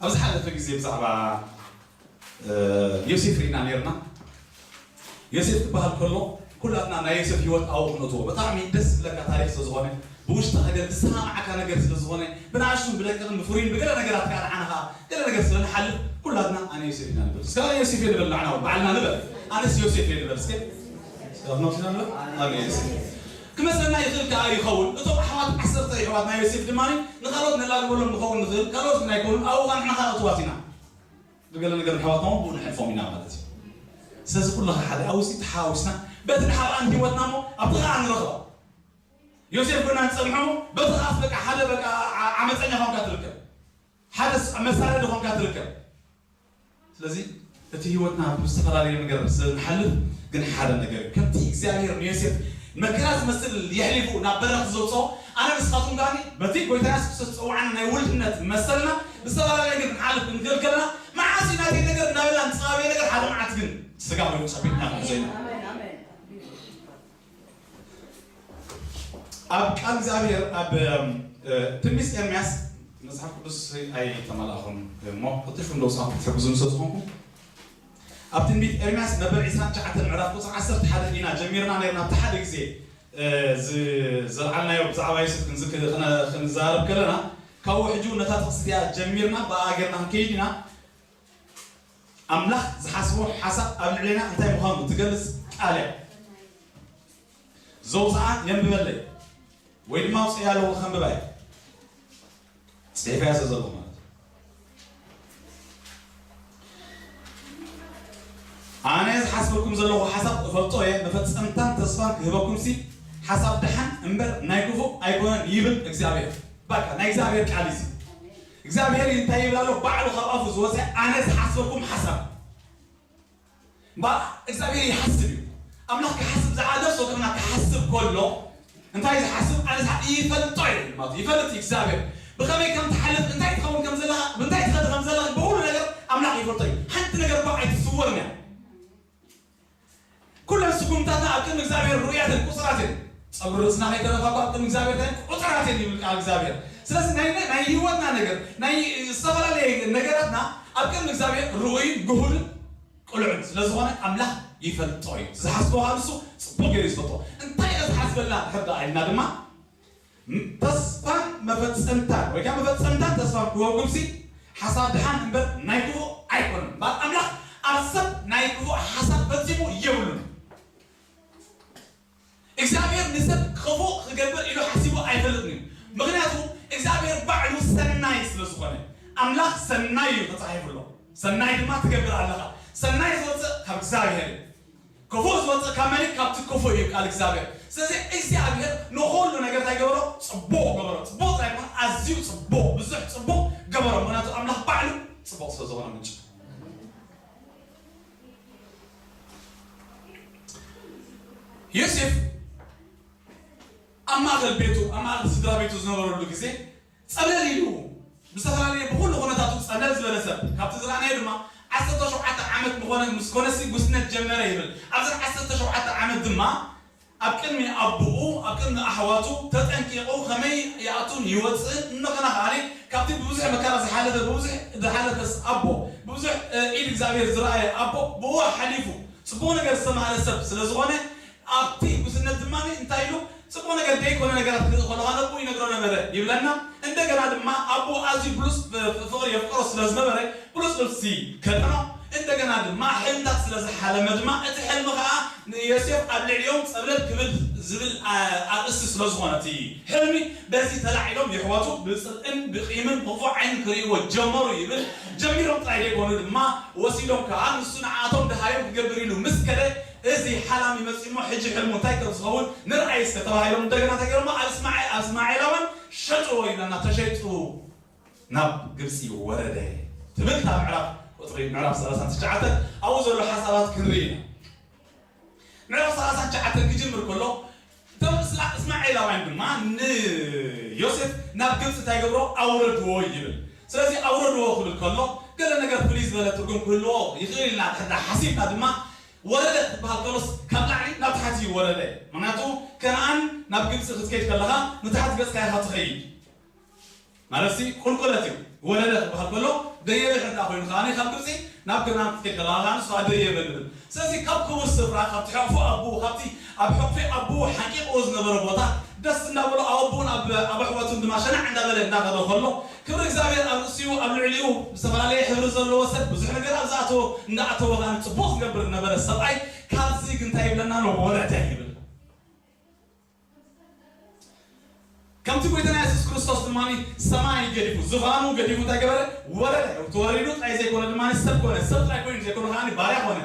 ኣብ ዝሓለፈ ግዜ ብዛዕባ ዮሴፍ ርኢና ነርና። ዮሴፍ ክበሃል ከሎ ኩላትና ናይ ዮሴፍ ሂወት ኣብኡ ክነእትዎ ብጣዕሚ ደስ ዝብለካ ታሪክ ስለዝኾነ፣ ብውሽጥኻ ገለ ዝሰማማዓካ ነገር ስለዝኾነ፣ ብንኣሽቱን ብደቂቕን ብፍሩይን ብገለ ነገራት ከዓ ንዓና ከዓ ገለ ነገር ስለንሓልፍ ኩላትና ኣነ ዮሴፍ ኢና ንብል። እስከ ኣነ ዮሴፍ እየ ንበል፣ ንዓና እውን ባዕልና ንበል። ኣነስ ዮሴፍ እየ ንበል እስከ። እስከ ኣፍኖት ኢና ንበል። ኣነ ዮሴፍ። ክመስለና ይኽእል ከዓ ይኸውን። እቶም ኣሕዋት ዓሰርተ ኣሕዋት ናይ ዮሴፍ ድማ ንኻልኦት ነላግበሎም ንኸውን ንኽእል፣ ካልኦት ግን ኣይኮኑን። ኣብኡ ከዓ ንሕና ከዓ እትዋት ኢና። ብገለ ነገር ኣሕዋትና እውን ብኡ ንሕልፎም ኢና ማለት እዩ። ስለዚ ኩልኻ ሓደ ኣብዚ ተሓዋዊስና በቲ ንሓብኣን ሂወትና እሞ ኣብቲ ከዓ ንረኽባ። ዮሴፍ ኮይና ንጸንሖ በቲ ከኣስ በቃ ሓደ በቃ ዓ-፣ ዓመፀኛ ኾንካ ትርከብ። ሓደ ስ-፣ መሳደዲ ኾንካ ትርከብ። ስለዚ እቲ ሂወትና ብዝተፈላለየ ነገር ስለ ንሓልፍ ግን ሓደ ነገር እዩ። ከምቲ እግዚኣብሔር ንዮሴፍ መከራ ዝመስል የሕሊፉ ናብ በረኽቲ ዘውፅኦ፣ ኣነ ንስኻትኩም ከኣ በቲ ጎይታ የሱስ ክርስቶስ ዝጸውዓና ናይ ውልድነት መሰልና ብዝተፈላለየ ነገር ንሓልፍ ክንክእል ከለና፣ መዓስ እዩ ናተይ ነገር እናበልና ንጸባበየ ነገር ሓደ መዓልቲ ግን ስጋ ኮይኑ ጸቢብና ክንሕዞ ኢና። ኣሜን፣ ኣሜን። ኣብ ቃል እግዚኣብሔር ኣብ፣ እ፣ ትንቢት ኤርምያስ መጽሓፍ ቅዱስ ኣይተመላእኹን እሞ፣ ቀልጢፍኩም ዶ ውሳኹም ክትሕግዙኒ ስለ ዝኾንኩም፣ ኣብ ትንቢት ኤርምያስ መበል ዕስራን ትሽዓተን ምዕራፍ ቁጽሪ ዓሰርተ ሓደ ኢና ጀሚርና ነርና። ኣብቲ ሓደ ግዜ፣ እ፣ ዝ-፣ ዘልዓልናዮ ብዛዕባ ዮሴፍ ክንዝክ-፣ ክነ-፣ ክንዛረብ ከለና፣ ካብኡ ሕጂ እውን ነታ ጥቕሲ እዚኣ ጀሚርና ብኣኣ ጌርና ክንከይድ ኢና። ኣምላኽ ዝሓስቦ ሓሳብ ኣብ ልዕሌና እንታይ ምዃኑ ትገልጽ ቃል እያ። ዘውፅኣ የንብበለይ ወይ ድማ ኣውፅእ ያለዎ ከንብባ እየ። ጽሒፈያ ስለ ዘለኹ ማለት እዩ። ኣነ ዝሓስበኩም ዘለኹ ሓሳብ እፈልጦ እየ፣ መፈጸምታን ተስፋን ክህበኩም ሲ ሓሳብ ደሓን እምበር ናይ ክፉእ ኣይኮነን ይብል እግዚኣብሔር። በቃ ናይ እግዚኣብሔር ቃል እዩ። እግዚኣብሔር እንታይ ይብል ኣሎ? ባዕሉ ካብ ኣፉ ዝወፀ ኣነ ዝሓስበኩም ሓሳብ። እምበኣር እግዚኣብሔር ይሓስብ እዩ። ኣምላኽ ክሓስብ ዝዓደሶ ግና ክሓስብ ከሎ እንታይ ዝሓስብ ኣነ ዝሓ-፣ ይፈልጦ እዩ ማለት እዩ። ይፈልጥ እዩ እግዚኣብሔር ብኸመይ ከም ትሓልፍ፣ እንታይ ትኸውን ከም ዘለኻ፣ ብእንታይ ትኸዲ ከም ዘለኻ ብኹሉ ነገር ኣምላኽ ይፈልጦ እዩ። ሓንቲ ነገር እኳ ኣይትስወርን እያ። ኩለን ስጉምታትና ኣብ ቅድሚ እግዚኣብሔር ርኡያትን ቁጽራትን፣ ጸጉሪ ርእስና ከይተረፋ እኳ ኣብ ቅድሚ እግዚኣብሔር እንታይ ቁጽራትን ይብል ቃል እግዚኣብሔር። ስለዚ ናይ፣ ናይ ህይወትና ነገር፣ ናይ ዝተፈላለየ ነገራትና ኣብ ቅድሚ እግዚኣብሔር ርኡይን ግሁድን ቅሉዕን ስለ ዝኾነ ኣምላኽ ይፈልጦ እዩ። ዝሓስቦ ከዓ ንሱ ጽቡቕ ገይሩ እዩ ዝፈልጦ። እንታይ ኢኻ ዝሓስበልና እንድሕር ደኣ ኢልና ድማ፣ ም-፣ ተስፋን መፈጸምታን ወይ ከዓ መፈጸምታን ተስፋን ክህበኩም ሲ ሓሳብ ደሓን እምበር ናይ ክፉእ ኣይኮነን። እምበኣር ኣምላኽ ኣብ ሰብ ናይ ክፉእ ሓሳብ ፈጺሙ የብሉን። እግዚኣብሔር ንሰብ ክፉእ ክገብር ኢሉ ሓሲቡ ኣይፈልጥን እዩ። ምኽንያቱ እግዚኣብሔር ባዕሉ ሰናይ ስለ ዝኾነ፣ ኣምላኽ ሰናይ እዩ ተጻሒፉ ኣሎ። ሰናይ ድማ ትገብር ኣለኻ። ሰናይ ዝወጽእ ካብ እግዚኣብሔር እዩ። ክፉእ ዝወጽእ ካብ መን እዩ? ካብቲ ክፉእ እዩ ቃል እግዚኣብሔር። ስለዚ እግዚኣብሔር ንኹሉ ነገር እንታይ ገበሮ? ጽቡቕ ገበሮ። ጽቡቕ ጥራይ ኣይኮነ፣ ኣዝዩ ጽቡቕ፣ ብዙሕ ጽቡቕ ገበሮ። ምኽንያቱ ኣምላኽ ባዕሉ ጽቡቕ ስለ ዝኾነ ምንጭ። ዮሴፍ ኣብ ማእከል ቤቱ፣ ኣብ ማእከል ስድራ ቤቱ ዝነበረሉ ግዜ ጸለል ኢሉ፣ ብዝተፈላለየ ብኹሉ ኩነታቱ ጸለል ዝበለ ሰብ፣ ካብቲ ዝረኣናዮ ድማ ዓሰርተ ሸውዓተ ዓመት ምኾነ፣ ምስ ኮነሲ ጉስነት ጀመረ ይብል። ኣብዚ ዓሰርተ ሸውዓተ ዓመት ድማ ኣብ ቅድሚ ኣቦኡ፣ ኣብ ቅድሚ ኣሕዋቱ ተጠንቂቑ ከመይ ይኣቱን ይወጽእን፣ እንደገና ከኣ ካብቲ ብብዙሕ መከራ ዝሓለፈ፣ ብብዙሕ ዝሓለፈስ ኣቦ፣ ብብዙሕ፣ እ፣ ኢድ እግዚኣብሔር ዝረኣየ ኣቦ ብኡ ሓሊፉ ጽቡቕ ነገር ዝተማህረ ሰብ ስለ ዝኾነ፣ ኣብቲ ጉስነት ድማ እንታይ ኢሉ፣ ጽቡቕ ነገር ዘይኮነ ነገራት ክርኢ ከለኻ ነቦኡ ይነግሮ ነበረ ይብለና። እንደገና ድማ ኣቦኡ ኣዝዩ ብሉጽ ፍ-፣ ፍ-፣ ፍቕሪ የፍቅሮ ስለ ዝነበረ፣ ብሉጽ ልብሲ ከደኖ። እንደገና ድማ ሕልምታት ስለ ዝሓለመ ድማ፣ እቲ ሕልሚ ኸኣ ንዮሴፍ ኣብ ልዕሊኦም ጸብለል ክብል ዝብል፣ ኣ-፣ ኣርእስቲ ስለ ዝኾነ፣ እቲ ሕልሚ በዚ ተላዒሎም የሕዋቱ ብጽልእን ብቂምን ብኽፉእ ዓይንን ክርእይዎ ጀመሩ ይብል። ጀሚሮም ጥራይ ዘይኮኑ ድማ ወሲዶም ከኣ ንሱ ንዓኣቶም ደሃዮም ክገብር ኢሉ ምስ ከደ፣ እዚ ሓላሚ መጺኡ እሞ ሕጂ ሕልሙ እንታይ ከም ዝኸውን ንርኣይ እስከ ተባሂሎም እንደገና እንታይ ገይሮሞ? ኣብ እስማኤ-፣ ኣብ እስማኤላውያን ሸጥዎ ይብለና፣ ተሸይጡ ናብ ግብጺ ወረደ ትብል እታ ምዕራፍ ቁጽሪ ምዕራፍ ሰላሳን ትሽዓተን ኣብኡ ዘሎ ሓሳባት ክንርኢ ኢና። ምዕራፍ ሰላሳን ትሽዓተን ክጅምር ከሎ እቶም እስላ-፣ እስማኤላውያን ድማ ንዮሴፍ ናብ ግብጺ እንታይ ገብሮ? ኣውረድዎ ይብል። ስለዚ ኣውረድዎ ክብል ከሎ ገለ ነገር ፍልይ ዝበለ ትርጉም ክህልዎ ይኽእል ኢልና እንድሕር ሓሲብና ድማ ወረደ ክትበሃል ከሎስ ካብ ላዕሊ ናብ ታሕቲ እዩ ወረደ። ምኽንያቱ ከነኣን ናብ ግብጺ ክትከይድ ከለኻ ንታሕቲ ገጽካ ኢኻ ትኸይድ። ማለትሲ ቁልቁለት እዩ። ወረደ ክበሃል ከሎ ደየበ እንዳ ኮይኑ ከኣ ካብ ግብፂ ናብ ከነኣን ክትከይድ ከለኻ ከኣ ንሱ ደየበ ንብል። ስለዚ ካብ ክቡር ስፍራ፣ ካብቲ ሕቕፎ ኣቦኡ፣ ካብቲ ኣብ ሕቕፊ ኣቦኡ ሓቂቕዎ ዝነበረ ቦታ ደስ እንዳበሎ ኣብ ኣቦኡን ኣብ ኣብ ኣሕዋቱን ድማ ሸናዕ እንዳበለ እንዳኸደ ከሎ ክብሪ እግዚኣብሔር ኣብ ርእሲኡ ኣብ ልዕሊኡ ዝተፈላለየ ሕብሪ ዘለዎ ሰብ ብዙሕ ነገር ኣብ ዝኣተዎ እንዳኣተወ ከኣ ጽቡቕ ዝገብር ዝነበረ ሰብኣይ ካብዚ ግን እንታይ ይብለና ኣሎ? ወረደ ይብል። ከምቲ ጎይታና የሱስ ክርስቶስ ድማ ሰማይ ገዲፉ ዙፋኑ ገዲፉ እንታይ ገበረ? ወረደ። ተወሪዱ ጥራይ ዘይኮነ ድማ ሰብ ኮነ። ሰብ ጥራይ ኮይኑ ዘይኮነ ከኣ ባርያ ኮነ።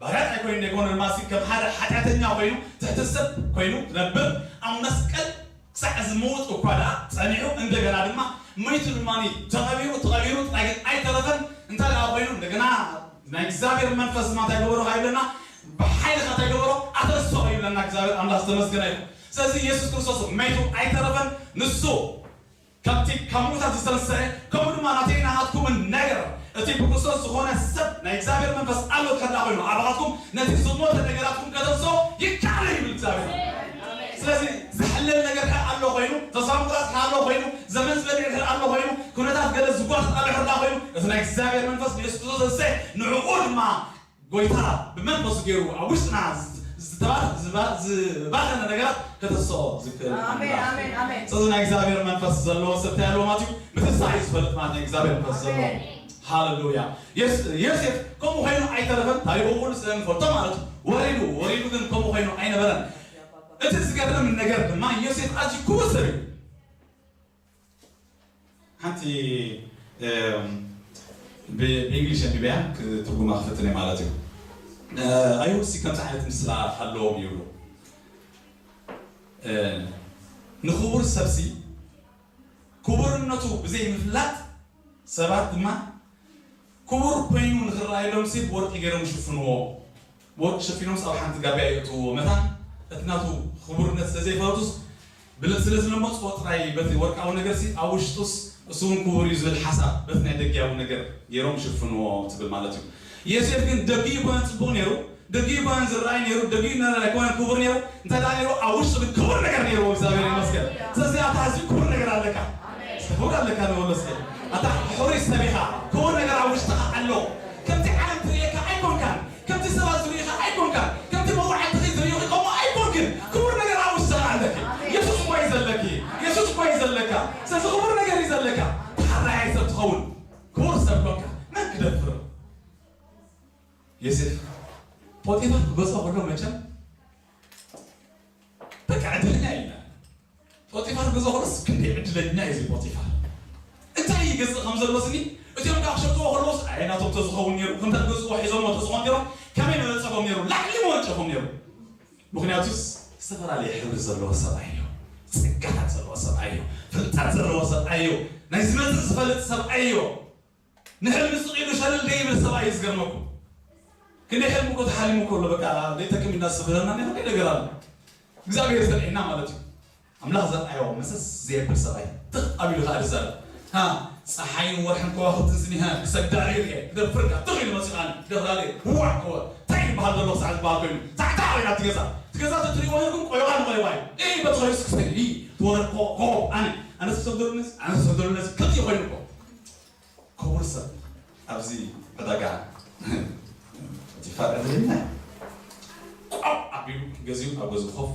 ባርያ ጥራይ ኮይኑ ዘይኮነ ድማ ከም ሓደ ሓጢኣተኛ ኮይኑ ትሕቲ ሰብ ኮይኑ ክነብር ኣብ መስቀል ክሳዕ ዝምውት እኳ ደኣ ጸኒሑ እንደገና ድማ መይቱ ድማ ተቐቢሩ ተቐቢሩ ጥራይ ግን ኣይተረፈን። እንታይ ደኣ ኮይኑ እንደገና ናይ እግዚኣብሔር መንፈስ ድማ እንታይ ገበሮ ከኣ ይብለና? ብሓይሊ ከኣ እንታይ ገበሮ? ኣተንስኦ ይብለና እግዚኣብሔር ኣምላኽ ዝተመስገነ ይኹን። ስለዚ የሱስ ክርስቶስ መይቱ ኣይተረፈን። ንሱ ካብቲ ካብ ምዉታት ዝተንስአ ከምኡ ድማ ናተይ ናሃትኩምን ነገር እቲ ብክርስቶስ ዝኾነ ሰብ ናይ እግዚኣብሔር መንፈስ ኣሎ ድሕር ኮይኑ ኣባኻትኩም ነቲ ዝሞተ ነገራትኩም ከተንስኦ ይከኣል ይብል እግዚኣብሔር። ስለዚ ዝሕለል ነገር ድሕር ኣሎ ኮይኑ ተስፋ ምቁራፅ ድሕር ኣሎ ኮይኑ ዘመን ዝበልዕ ድሕር ኣሎ ኮይኑ ኩነታት ገለ ዝጓትት ኣሎ ድሕር ኮይኑ እቲ ናይ እግዚኣብሔር መንፈስ ንየሱስ ክርስቶስ ዘንስአ ንዕኡ ድማ ጎይታ ብመንፈሱ ገይሩ ኣብ ውሽጥና ዝተባረኸ ዝባኸነ ነገራት ከተስኦ ዝክእል ኣሜን ኣሜን ኣሜን። ስለዚ ናይ እግዚኣብሔር መንፈስ ዘለዎ ሰብ እንታይ ኣለዎ ማለት እዩ? ምትንሳእ እዩ ዝፈልጥ ማለት ናይ እግዚኣብሔር መንፈስ ዘለዎ። ሃሌሉያ። ዮሴፍ ከምኡ ኮይኑ ኣይተረፈን። ታሪኹ ኩሉ ስለ ንፈልጦ ማለት እዩ። ወሪዱ ወሪዱ ግን ከምኡ ኮይኑ ኣይነበረን። እቲ ዝገርም ነገር ድማ ዮሴፍ ኣዝዩ ክቡር ሰብ እዩ። ሓንቲ ብእንግሊሽ ኣንቢበያ ክትርጉማ ክፍትን እየ ማለት እዩ። ኣይሁድ ሲ ከምዚ ዓይነት ምስላ ኣለዎም ይብሉ። ንክቡር ሰብሲ ክቡርነቱ ብዘይ ምፍላጥ ሰባት ድማ ክቡር ኮይኑ ንክረኣየሎም ሲ ብወርቂ ገይሮም ይሽፍንዎ። ብወርቂ ሸፊኖምስ ኣብ ሓንቲ ጋብያ የእትውዎ። መታን እቲ ናቱ ክቡርነት ስለ ዘይፈለጡስ ብለ- ስለ ዝለመፅዎ ጥራይ በቲ ወርቃዊ ነገርሲ ኣብ ውሽጡስ እሱ እውን ክቡር እዩ ዝብል ሓሳብ በቲ ናይ ደጊያዊ ነገር ገይሮም ይሽፍንዎ ትብል ማለት እዩ። ዮሴፍ ግን ደጊኡ ይኮነን ፅቡቕ ነይሩ፣ ደጊኡ ይኮነን ዝረኣይ ነይሩ፣ ደጊኡ ነረ ኣይኮነን ክቡር ነይሩ። እንታይ ደኣ ነይሩ? ኣብ ውሽጡ ግን ክቡር ነገር ነይሩ። እግዚኣብሔር ይመስገን። ስለዚ ኣብታ ህዝቢ ክቡር ነገር ኣለካ፣ ክቡር ኣለካ ንበሎ እስከ። ኣታ ሕሩይ ሰብ ኢኻ፣ ክቡር ነገር ኣብ ውሽጥኻ ኣሎ። ከምቲ ዓለም ትርእየካ ኣይኮንካን። ከምቲ ሰባት ዝርእዩኻ ኣይኮንካን። ከምቲ መዋዕልትኺ ዝርእዩኺ ከምኡ ኣይኮንክን። ክቡር ነገር ኣብ ውሽጥኻ ኣለኪ። የሱስ እኮ እዩ ዘለኪ። የሱስ እኮ እዩ ዘለካ። ስለዚ ክቡር ነገር እዩ ዘለካ። ተሓራያይ ሰብ ትኸውን። ክቡር ሰብ ኮንካ መን ክደፍር? ዮሴፍ ፖጢፋር ክገዝኦ ከሎ መቸም በቃ ዕድለኛ እዩ። ፖጢፋር ገዛ ኾነስ ክንደይ ዕድለኛ እዩ እዚ ፖጢፋር። እንታይ ይገዝእ ከም ዘሎ ስኒ እቲኦም ካብ ክሸጥዎ ከለውስ ኣየ ናቶም ተዝኸውን ነይሩ፣ ከምታ ገዝእዎ ሒዞሞ ተዝኾን ነይሮም ከመይ መበፀቦም ነይሩ፣ ላዕሊ መወጨፎም ነይሩ። ምክንያቱስ ዝተፈላለየ ሕብሪ ዘለዎ ሰብኣይ እዩ፣ ፀጋታት ዘለዎ ሰብኣይ እዩ፣ ፍልጠት ዘለዎ ሰብኣይ እዩ፣ ናይ ዝመፅእ ዝፈልጥ ሰብኣይ እዩ። ንሕልሚ ስቕ ኢሉ ሸለል ደይብል ሰብኣይ እዩ ዝገርመኩም። ክንደይ ሕልሚ እኮ ተሓሊሙ እኮ ኣሎ፣ በቃ ዘይጠቅም ኢልና ዝስብረና ናይ ክንደይ ነገር ኣሎ። እግዚኣብሔር ዘርእየና ማለት እዩ። ኣምላኽ ዘርኣዮ መሰስ ዘየብል ሰብኣይ ትኽ ኣቢሉ ከዓ ዝዛረብ። ሃ፣ ፀሓይን ወርሕን ከዋኽብትን ስኒ፣ ሃ፣ ክሰግዳ ኢለ እየ፣ ክደፍር ከዓ ትኽ ኢሉ መፂኡ፣ ኣነ ክደፍራ ኢለ እየ፣ ዋዕ ከወ፣ እንታይ ይበሃል ዘሎ ክሳዕ ዝበሃል ኮይኑ፣ ታዕታዕ ኢላ እቲ ገዛ። እቲ ገዛ ተትሪእዎ ነርኩም፣ ቆይቓ ንቆይቓ እዩ። እይ፣ በቲ ኸይዱስ ክስተይ፣ እይ፣ ትወረድ፣ ኮ-፣ ኮ-፣ ኣነ፣ ኣነስ ክሰግደሉ ነዚ፣ ኣነስ ክሰግደሉ ነዚ፣ ከምዚ ኮይኑ እኮ። ክቡር ሰብ ኣብዚ ዕዳጋ ፖቲፋር ዕድለኛ እዩ። ቋው ኣቢሉ ገዚኡ ኣብ ገዝኡ ኮፍ።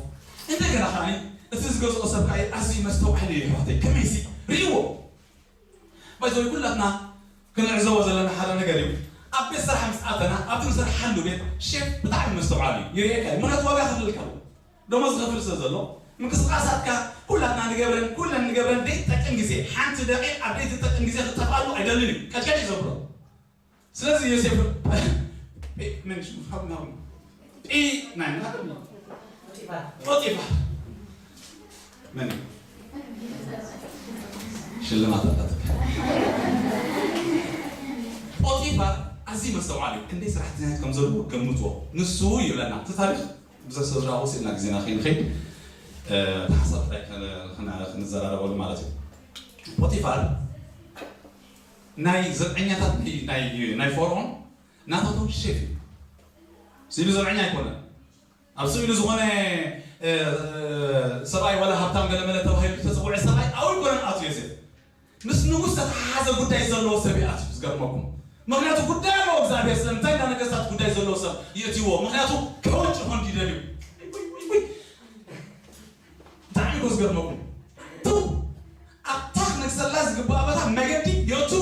እንደገና ከኣ እቲ ዝገዝኦ ሰብ ከኣ ኣዝዩ መስተውዓሊ እዩ። ኣሕዋተይ፣ ከመይሲ ርእይዎ። ባይዘወይ፣ ኩላትና ክንዕዘቦ ዘለና ሓደ ነገር እዩ። ኣብ ቤት ስራሕ ምስ ኣተና፣ ኣብቲ ንሰርሓሉ ቤት ሼፍ ብጣዕሚ መስተውዓሊ እዩ። ይርእየካ እዩ። ምኽንያቱ ዋጋ ከፍለልካ ኣለዎ። ደሞዝ ዝኸፍል ስለ ዘሎ፣ ምንቅስቓሳትካ ኩላትና ንገብረን፣ ኩለን ንገብረን ዘይትጠቅም ግዜ፣ ሓንቲ ደቂቕ ኣብ ዘይትጠቅም ግዜ ክትጠፍኣሉ ኣይደልን እዩ። ቀጭቀጭ እዩ ዘብሎ። ስለዚ ዮሴፍ ምን ሽሙ? ጲ ናይ ምን? ፖጢፋር። ፖጢፋር። ምን? ሽልማት ኣላትካ። ፖጢፋር ኣዝዩ መስተውዓሊ እዩ። ክንደይ ሰራሕተኛታት ከም ዘለዎ ገምትዎ። ንሱ ይብለና። እቲ ታሪኽ ብዘሰድራኡ ስእልና ግዜና ከይንኸይድ፣ እ፣ እቲ ሓሳብ ጥራይ ከነ-፣ ከነ-፣ ክንዘራረበሉ ማለት እዩ። ፖቲፋር ናይ ዘብዐኛታት ናይ፣ ናይ፣ ናይ ፈርዖን ናታቶም ሼፍ እዩ። ስኢሉ ዘብዐኛ ኣይኮነን። ኣብ ስኢሉ ዝኾነ፣ እ፣ ሰብኣይ ዋላ ሃብታም ገለመለ ተባሂሉ ዝተጸውዐ ሰብኣይ ኣብኡ ኣይኮነን ኣቶ ዮሴፍ። ንሱ ዝተተሓሓዘ ጉዳይ ዘለዎ ሰብ ይኣትዩ። ዝገርመኩም፣ ምኽንያቱ ጉዳይ ኣለዎ እግዚኣብሔር። ስለምንታይ እንዳ ነገስታት ጉዳይ ዘለዎ ሰብ የእትይዎ? ምኽንያቱ ከወንጭፎ እንዲደልዩ። ብጣዕሚ እኮ ዝገርመኩም፣ ቱ ኣብታ ክነግሰላ ዝግባእ ቦታ መገዲ የእቱ።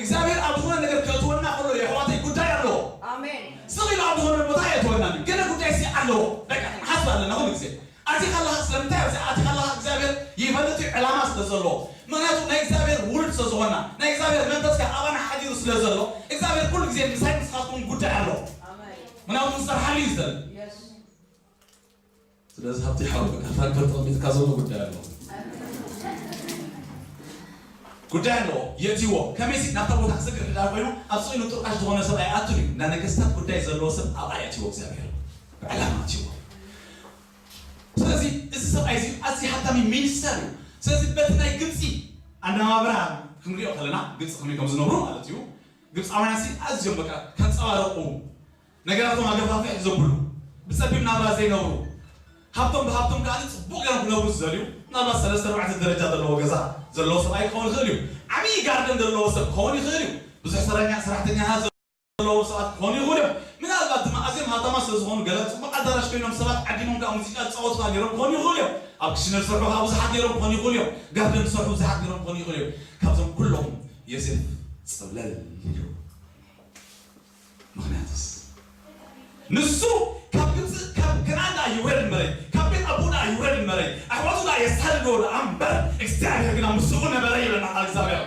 እግዚኣብሔር ኣብ ዝኾነ ነገር ከእትወና ከሎ የሕዋተይ ጉዳይ ኣለዎ። ኣሜን። ስቕ ኢሉ ኣብ ዝኾነ ቦታ የእትወና፣ ገለ ጉዳይ ሲ ኣለዎ። በቃ ንሓስብ ኣለና ኩሉ ግዜ። ኣቲ ከለኻ ስለምንታይ ኣብዚ ኣቲ ከለኻ እግዚኣብሔር ይፈልጥ እዩ፣ ዕላማ ስለ ዘለዎ። ምክንያቱ ናይ እግዚኣብሔር ውሉድ ስለ ዝኾና፣ ናይ እግዚኣብሔር መንፈስ ከኣ ኣባና ሓዲሩ ስለ ዘሎ፣ እግዚኣብሔር ኩሉ ግዜ ምሳይ ምስኻትኩም ጉዳይ ኣለዎ። ኣሜን። ምክንያቱ ዝሰርሓሉ እዩ ዝደሊ። የስ። ስለዚ ሃብቲ ሓው በቃ ፍራንክፈርት ተቐሚጥካ ዘሎ ጉዳይ ኣለዎ። ጉዳይ ኣለዎ። የእትይዎ። ከመይሲ ናብታ ቦታ ክስግር ድኣ ኮይኑ ኣብ ስቕ ኢሉ ጥርቃሽ ዝኾነ ሰብ ኣይኣቱን እዩ። እንዳ ነገስታት ጉዳይ ዘለዎ ሰብ ኣብኣ የእትይዎ እግዚኣብሔር። ብዕላማ ኣእትይዎ። ስለዚ እዚ ሰብኣይ እዚ ኣዝዩ ሃብታም ሚኒስተር እዩ። ስለዚ በቲ ናይ ግብፂ ኣነባብራ ክንሪኦ ከለና ግብፂ ከመይ ከም ዝነብሩ ማለት እዩ። ግብፃውያን ሲ ኣዝዮም በቃ ከንፀባረቑ ነገራቶም ኣገፋፍሕ ዘብሉ ብፀቢብ ናብራ ዘይነብሩ ሃብቶም ብሃብቶም ከዓ ፅቡቅ ገይሮም ክነብሩ ዝደልዩ ምናልባት ሰለስተ ኣርባዕተ ደረጃ ዘለዎ ገዛ ዘለዎ ሰብኣይ ክኸውን ይኽእል እዩ። ዓብዪ ጋርደን ዘለዎ ሰብ ክኸውን ይኽእል እዩ። ብዙሕ ሰራኛ ሰራሕተኛ ዘለዎ ሰባት ክኾኑ ይኽእሉ እዮም። ምናልባት ድማ ኣዝዮም ሃብታማት ስለ ዝኾኑ ገለ ፅቡቅ ኣዳራሽ ኮይኖም ሰባት ዓዲሞም ከዓ ሙዚቃ ዝፃወቱ ከዓ ነይሮም ክኾኑ ይኽእሉ እዮም። ኣብ ክሽነ ዝሰርሑ ከዓ ብዙሓት ነይሮም ክኾኑ ይኽእሉ እዮም። ጋርደን ዝሰርሑ ብዙሓት ነይሮም ክኾኑ ይኽእሉ እዮም። ካብዞም ኩሎም ዮሴፍ ፀብለል ኢሉ። ምኽንያትስ ንሱ ካብ ግብፂ ካብ ከነኣን ደኣ ይውረድ እምበረይ፣ ካብ ቤት ኣቦኡ ደኣ ይውረድ እምበረይ፣ ኣሕዋቱ ደኣ የሳድድዎ ደኣ እምበር እግዚኣብሔር ግና ምስኡ ነበረ ይብለና ቃል እግዚኣብሔር።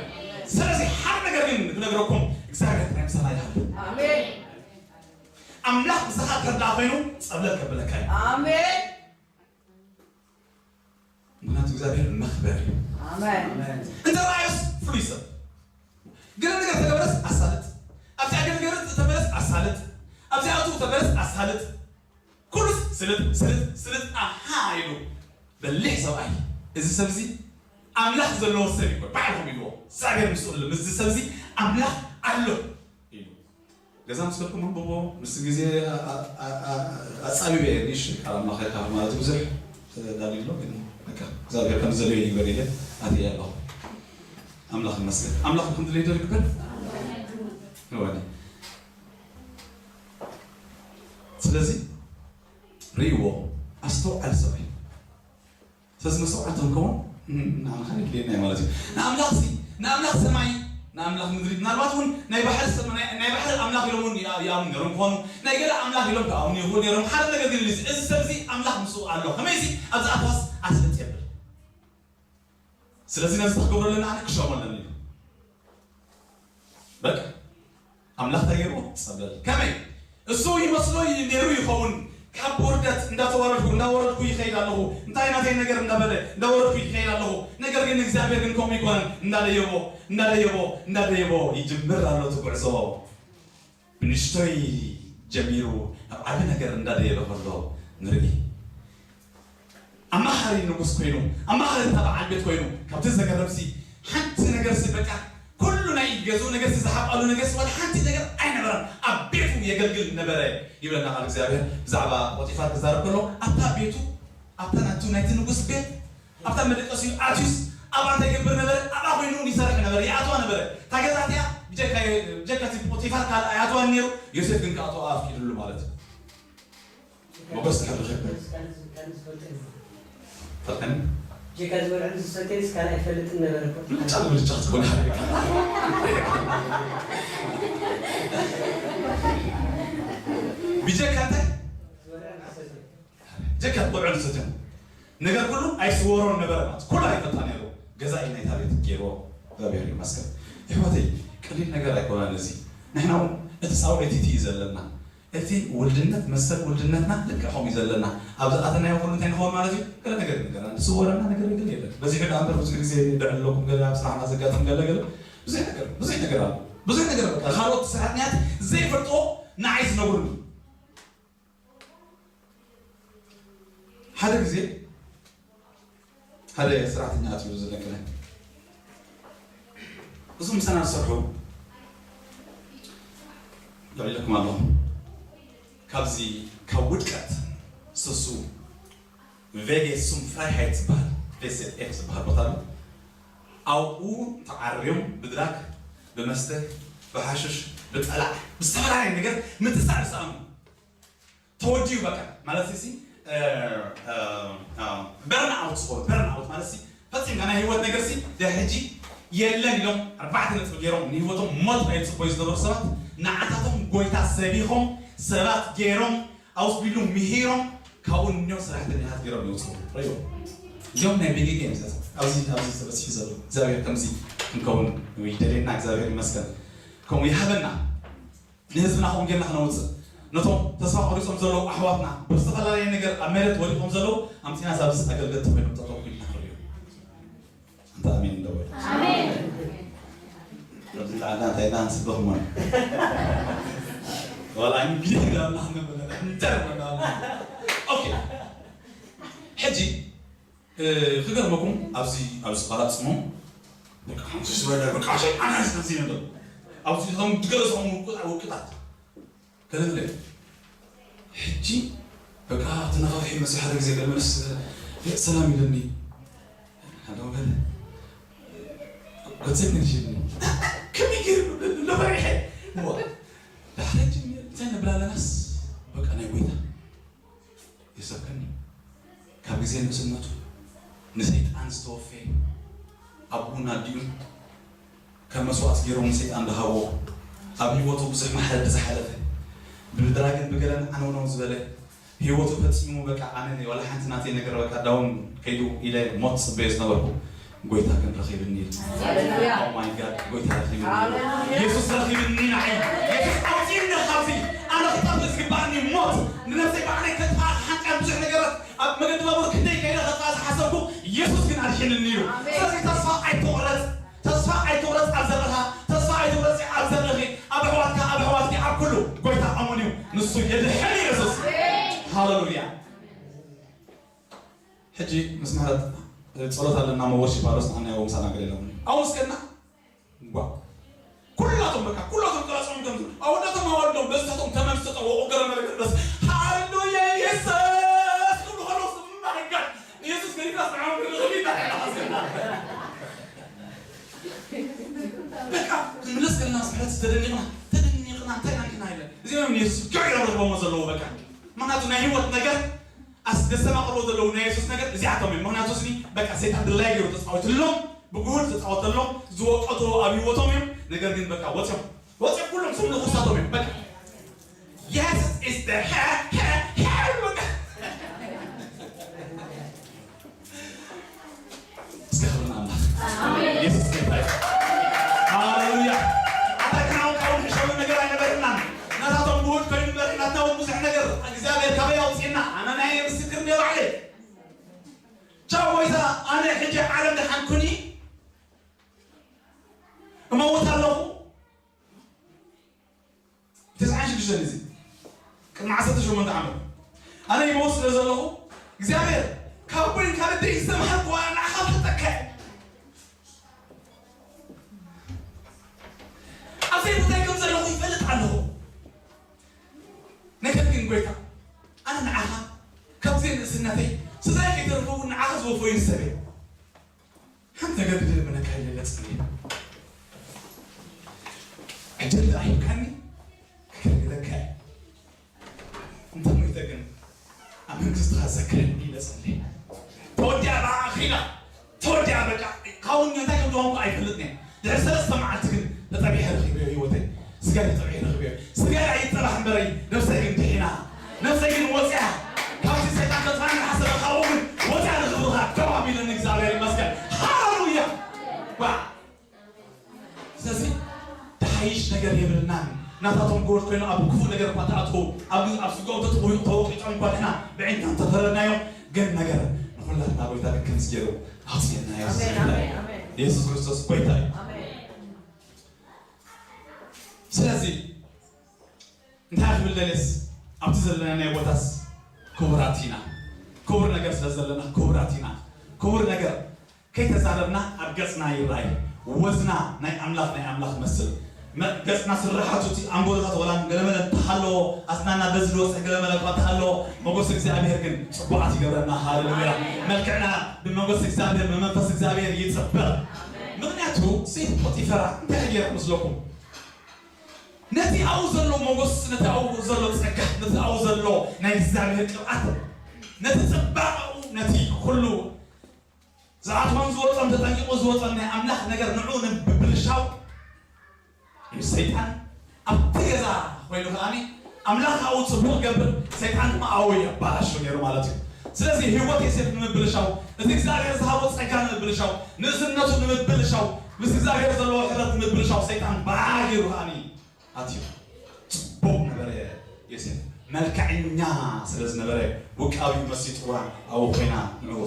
ስለዚ ሓደ ነገር ግን ክነግረኩም እግዚኣብሔር ጥራይ ምሳና ይሃሉ። ኣሜን። ኣምላኽ ምሳኻ ተርዳ ኮይኑ ፀብለል ከብለካ እዩ። ኣሜን። ምክንያቱ እግዚኣብሔር መኽበር እዩ። ኣሜን። እንተ ረኣዮስ ፍሉይ ሰብ ገለ ነገር ተገበረስ ኣሳልጥ ኣብዚኣ ገለ ነገር ተበለስ ኣሳልጥ ኣብዚኣ ኣቱ ተበለስ ኣሳልጥ ኩሉስ ስልጥ ስልጥ ስልጥ ኣሃ ኢሉ በሊሕ ሰብኣይ እዚ ሰብዚ ኣምላኽ ዘለዎ ሰብ እዩ ባዕልኹም ኢልዎ እግዚኣብሔር ምስኡ ኣሎ ምስዚ ሰብዚ ኣምላኽ ኣሎ ኢሉ ገዛ ምስ ከድኩም ኣንብቦ ምስ ግዜ ኣጻቢበ እየ ንእሽተይ ቃል ኣምላኽ ይካፍ ማለት ብዙሕ ተዳልዩ ኣሎ ግን በቃ እግዚኣብሔር ከም ዝደለዮ ይግበር ኢለ ኣትየ ኣለኹ ኣምላኽ ይመስገን ኣምላኽ ከም ዝደለዮ ይግበር እወኒ ስለዚ ርእይዎ ኣስተውዓሊ ሰብኣይ ስለዚ መስተውዓልቲ ክንከውን ንዓና የድልየና እዩ ማለት እዩ ንኣምላኽ ሲ ንኣምላኽ ሰማይ ንኣምላኽ ምድሪ ምናልባት እውን ናይ ባሕሪ ናይ ባሕሪ ኣምላኽ ኢሎም እውን ይኣምኑ ነሮም ክኾኑ ናይ ገለ ኣምላኽ ኢሎም ክኣምኑ ይኽእሉ ነሮም ሓደ ነገር ግን እዚ ሰብ እዚ ኣምላኽ ምስኡ ኣሎ ከመይሲ ኣብዚ ኣትዋስ ኣስልጥ የብል ስለዚ ነዚ ክገብሮ ኣለና ኣነ ክሸሞ ኣለኒ ኢሉ በቃ ኣምላኽ እንታይ ገይርዎ ጸበል ከመይ እሱ ይመስሎ ነይሩ ይኸውን ካብ ውርደት እንዳተዋረድኩ እንዳወረድኩ ይኸይድ ኣለኹ እንታይ ናተይ ነገር እንዳበለ እንዳወረድኩ ይኸይድ ኣለኹ ነገር ግን እግዚኣብሔር ግን ከምኡ ይኮነን እንዳደየቦ እንዳደየቦ እንዳደየቦ ይጅምር ኣሎ እቲ ጉዕዞ ብንሽቶይ ጀሚሩ ናብ ዓቢ ነገር እንዳደየበ ከሎ ንርኢ ኣማኻሪ ንጉስ ኮይኑ ኣማኻሪ እታ በዓል ቤት ኮይኑ ካብቲ ዘገረምሲ ሓንቲ ነገርሲ በቃ ኩሉ ናይ ገዝኡ ነገርሲ ዝሓብኣሉ ነገርሲ ዋላ ሓንቲ ነገር ኣይነበረን ኣብ ቤቱ የገልግል ነበረ ይብለና ቃል እግዚኣብሔር ብዛዕባ ፖጢፋር ክዛረብ ከሎ ኣብታ ቤቱ ኣብታ ናቱ ናይቲ ንጉስ ቤት ኣብታ መደቀሲኡ ኣትዩስ ኣብኣ እንታይ ይገብር ነበረ ኣብኣ ኮይኑ እውን ይሰርሕ ነበረ ይኣትዋ ነበረ እታ ገዛ እቲኣ ብጀካ ብጀካ እቲ ፖጢፋር ካልኣ ኣይኣትዋን ነይሩ ዮሴፍ ግን ክኣትዋ ኣፍቂድሉ ማለት እዩ ሞገስ ድሕር ንኽብል ፈልጠኒ ጀካ ዝበልዕን ዝሰተን ስካል ኣይፈልጥን ነበረ እኮ። ምልጫ ንምልጫ ክትኮን ሓሪካ ብጀካ እንታይ ዝበልዕን ዝሰተን ጀካ ቆልዑ ንሰትዮም ነገር ኩሉ ኣይስወሮን ነበረ ማለት ኩሉ ኣይፈልጣ ነይሩ ገዛኢ ናይታ ቤት ገይርዎ እግዚኣብሔር ይመስገን ይሕዋተይ ቀሊል ነገር ኣይኮነን እዚ ንሕና እውን እቲ ፃውዒት እቲ እዩ ዘለና እቲ ውልድነት መሰል ውልድነትና ልክዕ ከምኡ እዩ ዘለና ኣብ ዝኣተናዮ ኩሉ እንታይ ንኸውን ማለት እዩ ገለ ነገር ነገርና ዝስወረና ነገር ግን የለን በዚሑ ደኣ እምበር ብዙሕ ግዜ ድዕለኩም ገለ ኣብ ስራሕና ዘጋጥም ገለ ገለ ብዙሕ ነገር ብዙሕ ነገር ኣሎ ብዙሕ ነገር በቃ ካልኦት ሰራሕተኛት ዘይፈልጥዎ ንዓይ ዝነግሩኒ ሓደ ግዜ ሓደ ሰራሕተኛ ኣትዩ ዝለቅነ እዞም ምሳና ዝሰርሑ ልዕለኩም ኣለኹም ካብዚ ካብ ውድቀት ዝተስኡ ቬጌ ሱም ፍራይሃይት ዝበሃል ቬሴት ኤፍ ዝበሃል ቦታ ኣሎ ኣብኡ ተዓርዮም ብድራግ፣ ብመስተ፣ ብሓሽሽ፣ ብጠላዕ፣ ብዝተፈላለየ ነገር ምትሳዕ ዝሰኣኑ ተወዲኡ በቃ ማለት ሲ በርን ኣውት ዝኾኑ በርን ኣውት ማለት ሲ ፈፂምካ ናይ ህይወት ነገር ሲ ድሕጂ የለን ኢሎም ኣርባዕተ ነጥቢ ገይሮም ንህይወቶም ሞት ናይ ፅቦዩ ዝነበሩ ሰባት ንዓታቶም ጎይታ ሰቢኾም ሰባት ገይሮም ኣውስ ቢሉ ምሂሮም ካብኡ ንኒዮ ሰራሕተኛታት ገይሮም ይውፅኡ ረዮ እዚኦም ናይ ቤጌጌ እዮም ዘ ኣብዚ ኣብዚ ተበፅሑ ዘለዉ እግዚኣብሔር ከምዚ ክንከውን ይደልየና እግዚኣብሔር ይመስገን ከምኡ ይሃበና ንህዝብና ከምኡ ጌርና ክነውፅእ ነቶም ተስፋ ቆሪፆም ዘለዉ ኣሕዋትና ብዝተፈላለየ ነገር ኣብ መሬት ወዲቆም ዘለዉ ኣምፂና ኣብዚ ኣገልገልቲ ኮይኖም ጠጠው ኮይንና ክርእዩ እንተ ኣሜን እንደወል ኣብዚ ላዕልና እንታይ ዳንስ በኽሞን ዋላ እንግዲህ ዳምና ክንበለ እንተር ኦኬ ሕጂ ክገርመኩም ኣብዚ ኣብዚ ቃላት ስሞም በቃ ከምዚ ዝበለ በቃ ሸይጣን ዝነዚ ነበር ኣብዚ ከም ትገለጽኹም ውቅጣ ውቅጣት ከለለ ሕጂ በቃ ተነፋፊ መሲ ሓደ ግዜ ገለመለስ ሰላም ይለኒ ሓደ ወገን ገንዘብ ንሽልኒ ከመይ ገይሩ ለበሪሐ ዳሕረጅ እንታይ ነብላለናስ በቃ ናይ ጎይታ የሰከኒ ካብ ግዜ ንእስነቱ ንሰይጣን ዝተወፈየ ኣቡን ኣዲኡን ከም መስዋዕት ገይሮም ንሰይጣን ዝሃብዎ ኣብ ህይወቱ ብዙሕ ማሕረዲ ዝሓለፈ ብድራግን ብገለን ዓነውነው ዝበለ ህይወቱ ፈፂሙ በቃ ኣነ ዋላ ሓንቲ ናተይ ነገር በቃ ዳውን ከይዱ ኢለ ሞት ፅበዮ ዝነበርኩ ጎይታ ግን ረኺብኒ ኢሉ ሃሌሉያ። Oh my God፣ ጎይታ ረኺብኒ ኢሉ ሃሌሉያ። የሱስ ረኺብኒ ንዓይ የሱስ ኣውፅእኒ ካብዚ ኣነ ክጠፍ ዝግባእኒ ሞት ንነፍሰይ ባዕለይ ከጥፋ ሓንቃ ብዙሕ ነገራት ኣብ መገዲ ባቡር ክንደይ ከይደ ከጥፋ ዝሓሰብኩ የሱስ ግን ኣድሒንኒ ኢሉ ኣሜን። ስለዚ ተስፋ ኣይትቑረፅ ተስፋ ኣይትቑረፅ ኣብ ዘረኻ ተስፋ ኣይትቑረፅ ኣብ ዘረኺ ኣብ ኣሕዋትካ ኣብ ኣሕዋትኪ ኣብ ኩሉ ጎይታ ኣሙን እዩ ንሱ የድሕን የሱስ ሃሌሉያ ሕጂ ምስ ምሕረት ጸሎት ኣለና መወርሺ ፓሮስ ንዓና ያው ምሳና ገለ የለውን ኣውስ ከና ጓ ኩላቶም በቃ ኩላቶም ጥራጽም ከም ኣወዳቶም ኣዋልዶም በዝታቶም ተመን ዝተጠወቁ ገረ መለገት በስ ሃሌሉያ የሰስ ክብሉ ከለውስ ማይ ጋድ የሱስ ገሪካ ስዓም ክልኽል ይባል በቃ ክንምለስ ከለና ምስ ምሕረት ተደኒቕና ተደኒቕና እንታይ ኢና ንሕና ኢለን እዚኦም የሱስ ገሪሮም ረኽቦሞ ዘለዉ በቃ ምክንያቱ ናይ ህይወት ነገር ኣስደሰማቕርቦ ዘለዉ ናይ የሱስ ነገር እዚኣቶም እዮም ምክንያቱ ስኒ በቃ ሰይጣን ድላይ ገይሩ ተፃወትሎም ብጉሁድ ተፃወተሎም ዝወቀቶ ኣብ ህይወቶም እዮም ነገር ግን በቃ ወፅኦም ወፅኦም ኩሎም ስም ንኩሳቶም እዮም በቃ Yes is the hair, hair, hair. እስከ ክብርና ኣምላኽ ኢየሱስ ጌታ እዩ። ሃሌሉያ። ኣታ ግን ኣሁን ካብኡ ንሕሸሉ ነገር ኣይነበረናን። ናታቶም ብውድ ኮይኑ እምበር ናትና እውን ብዙሕ ነገር እግዚኣብሔር ካበይ ኣውፅእና። ኣነ ናይ ምስክር እንደ ባዕለይ። ቻው ጎይታ፣ ኣነ ሕጂ ዓለም ደሓን ኩኒ። እመውት ኣለኹ። ተስዓን ሽዱሽተን እዚ ቅድሚ ዓሰርተ ሸሞንተ ዓመት ኣነ ይመውት ስለ ዘለኹ እግዚኣብሔር ካብ ኮይን ካብ ደይ ዝተምሃርኩዋ ንዓኻ ፍልጠካ ኣብዘይ ቦታይ ከም ዘለኹ ይፈልጥ ኣለኹ ነገር ግን ጎይታ ኣነ ንዓኻ ካብዘይ ንእስነተይ ስድራይ ከይተርፈ እውን ንዓኻ ዝወፈዩ ሰብ እየ ሓንቲ ነገር ክድልምነካ ኢለ ለፅሊ ዕድል ደኣ ሂብካኒ ከገልግለካ እየ እንተ ሞይተ ግን ኣብ መንግስትኻ ዘክረኒ ኢለ ጸልየ ተወዲኣ ብኣኺላ ተወዲኣ በቃ ካብኡ እንታይ ከም ዝኾንኩ ኣይፈልጥን እየ ድሕሪ ሰለስተ መዓልቲ ግን ተጠቢሐ ረኺበዮ ህይወተይ ስጋይ ተጠቢሐ ረኺበዮ ስጋይ ኣይጸባሕ እምበረይ ነብሰይ ግን ድሒና ነብሰይ ግን ወፂኣ ካብዚ ሰይጣን ከጥፋኒ ዝሓሰበ ካብኡ ግን ወፂኣ ንኽብርኻ ደው ኣቢለኒ እግዚኣብሔር ይመስገን ሃሌሉያ ዋ ስለዚ ተሓይሽ ነገር የብልናን ናታቶም ጎድ ኮይኑ ኣብ ክፉእ ነገር እኳ ተኣትዉ ኣብ ኣብ ስጋው ተጥቕሑ ተወቂጦም እኳ ንሕና ብዒንትና እንተፈረድናዮም ግን ነገር ንኹላትና ጎይታ ግን ከምዚ ገይሩ ኣውፅኤና የሱስ ኣሜን፣ ጎይታ ኣሜን፣ እዩ። ኣሜን። የሱስ ክርስቶስ ጎይታ እዩ ኣሜን። ስለዚ እንታይ ክብል ደልየስ ኣብቲ ዘለናዮ ቦታስ ክቡራት ኢና ክቡር ነገር ስለ ዘለና ክቡራት ኢና ክቡር ነገር ከይተዛረብና ኣብ ገፅና ይረኣይ ወዝና ናይ ኣምላኽ ናይ ኣምላኽ መስል ገፅና ስራሓቱ እቲ ኣንጎልታት ወላ ገለመለ እንተሃለዎ ኣስናና በዚ ዝወፅእ ገለመለ እኳ እንተሃለዎ መጎስ እግዚኣብሔር ግን ፅቡቃት ይገብረና ሃሌሉያ መልክዕና ብመጎስ እግዚኣብሔር ብመንፈስ እግዚኣብሔር ይፅበቅ ቱ ሴት ፖቲፈራ እንታይ ገይራ መስለኩም? ነቲ ኣብኡ ዘሎ ሞገስ፣ ነቲ ኣብኡ ዘሎ ጸጋ፣ ነቲ ኣብኡ ዘሎ ናይ እግዚኣብሔር ቅብኣት፣ ነቲ ጽባቐኡ፣ ነቲ ኩሉ ዝኣትዎን ዝወጾን ተጠንቂቑ ዝወጾን ናይ ኣምላኽ ነገር ንዕኡ ንምብልሻው እዩ ሰይጣን ኣብቲ ገዛ ኮይኑ ከኣኒ ኣምላኽ ኣብኡ ጽቡቕ ገብር፣ ሰይጣን ድማ ኣብኡ የባላሾ ነይሩ ማለት እዩ። ስለዚ ህይወት ዮሴፍ ንምብልሻው፣ እቲ እግዚኣብሔር ዝሃቦ ጸጋ ንምብልሻው፣ ንእስነቱ ንምብልሻው፣ ምስ እግዚኣብሔር ዘለዎ ሕብረት ንምብልሻው ሰይጣን ባህ ገይሩ ከኣኒ ኣትዩ። ጽቡቕ ነበረ ዮሴፍ፣ መልክዐኛ ስለ ዝነበረ ውቃቢኡ መሲጥዋ ኣብኡ ኮይና ንዕኡ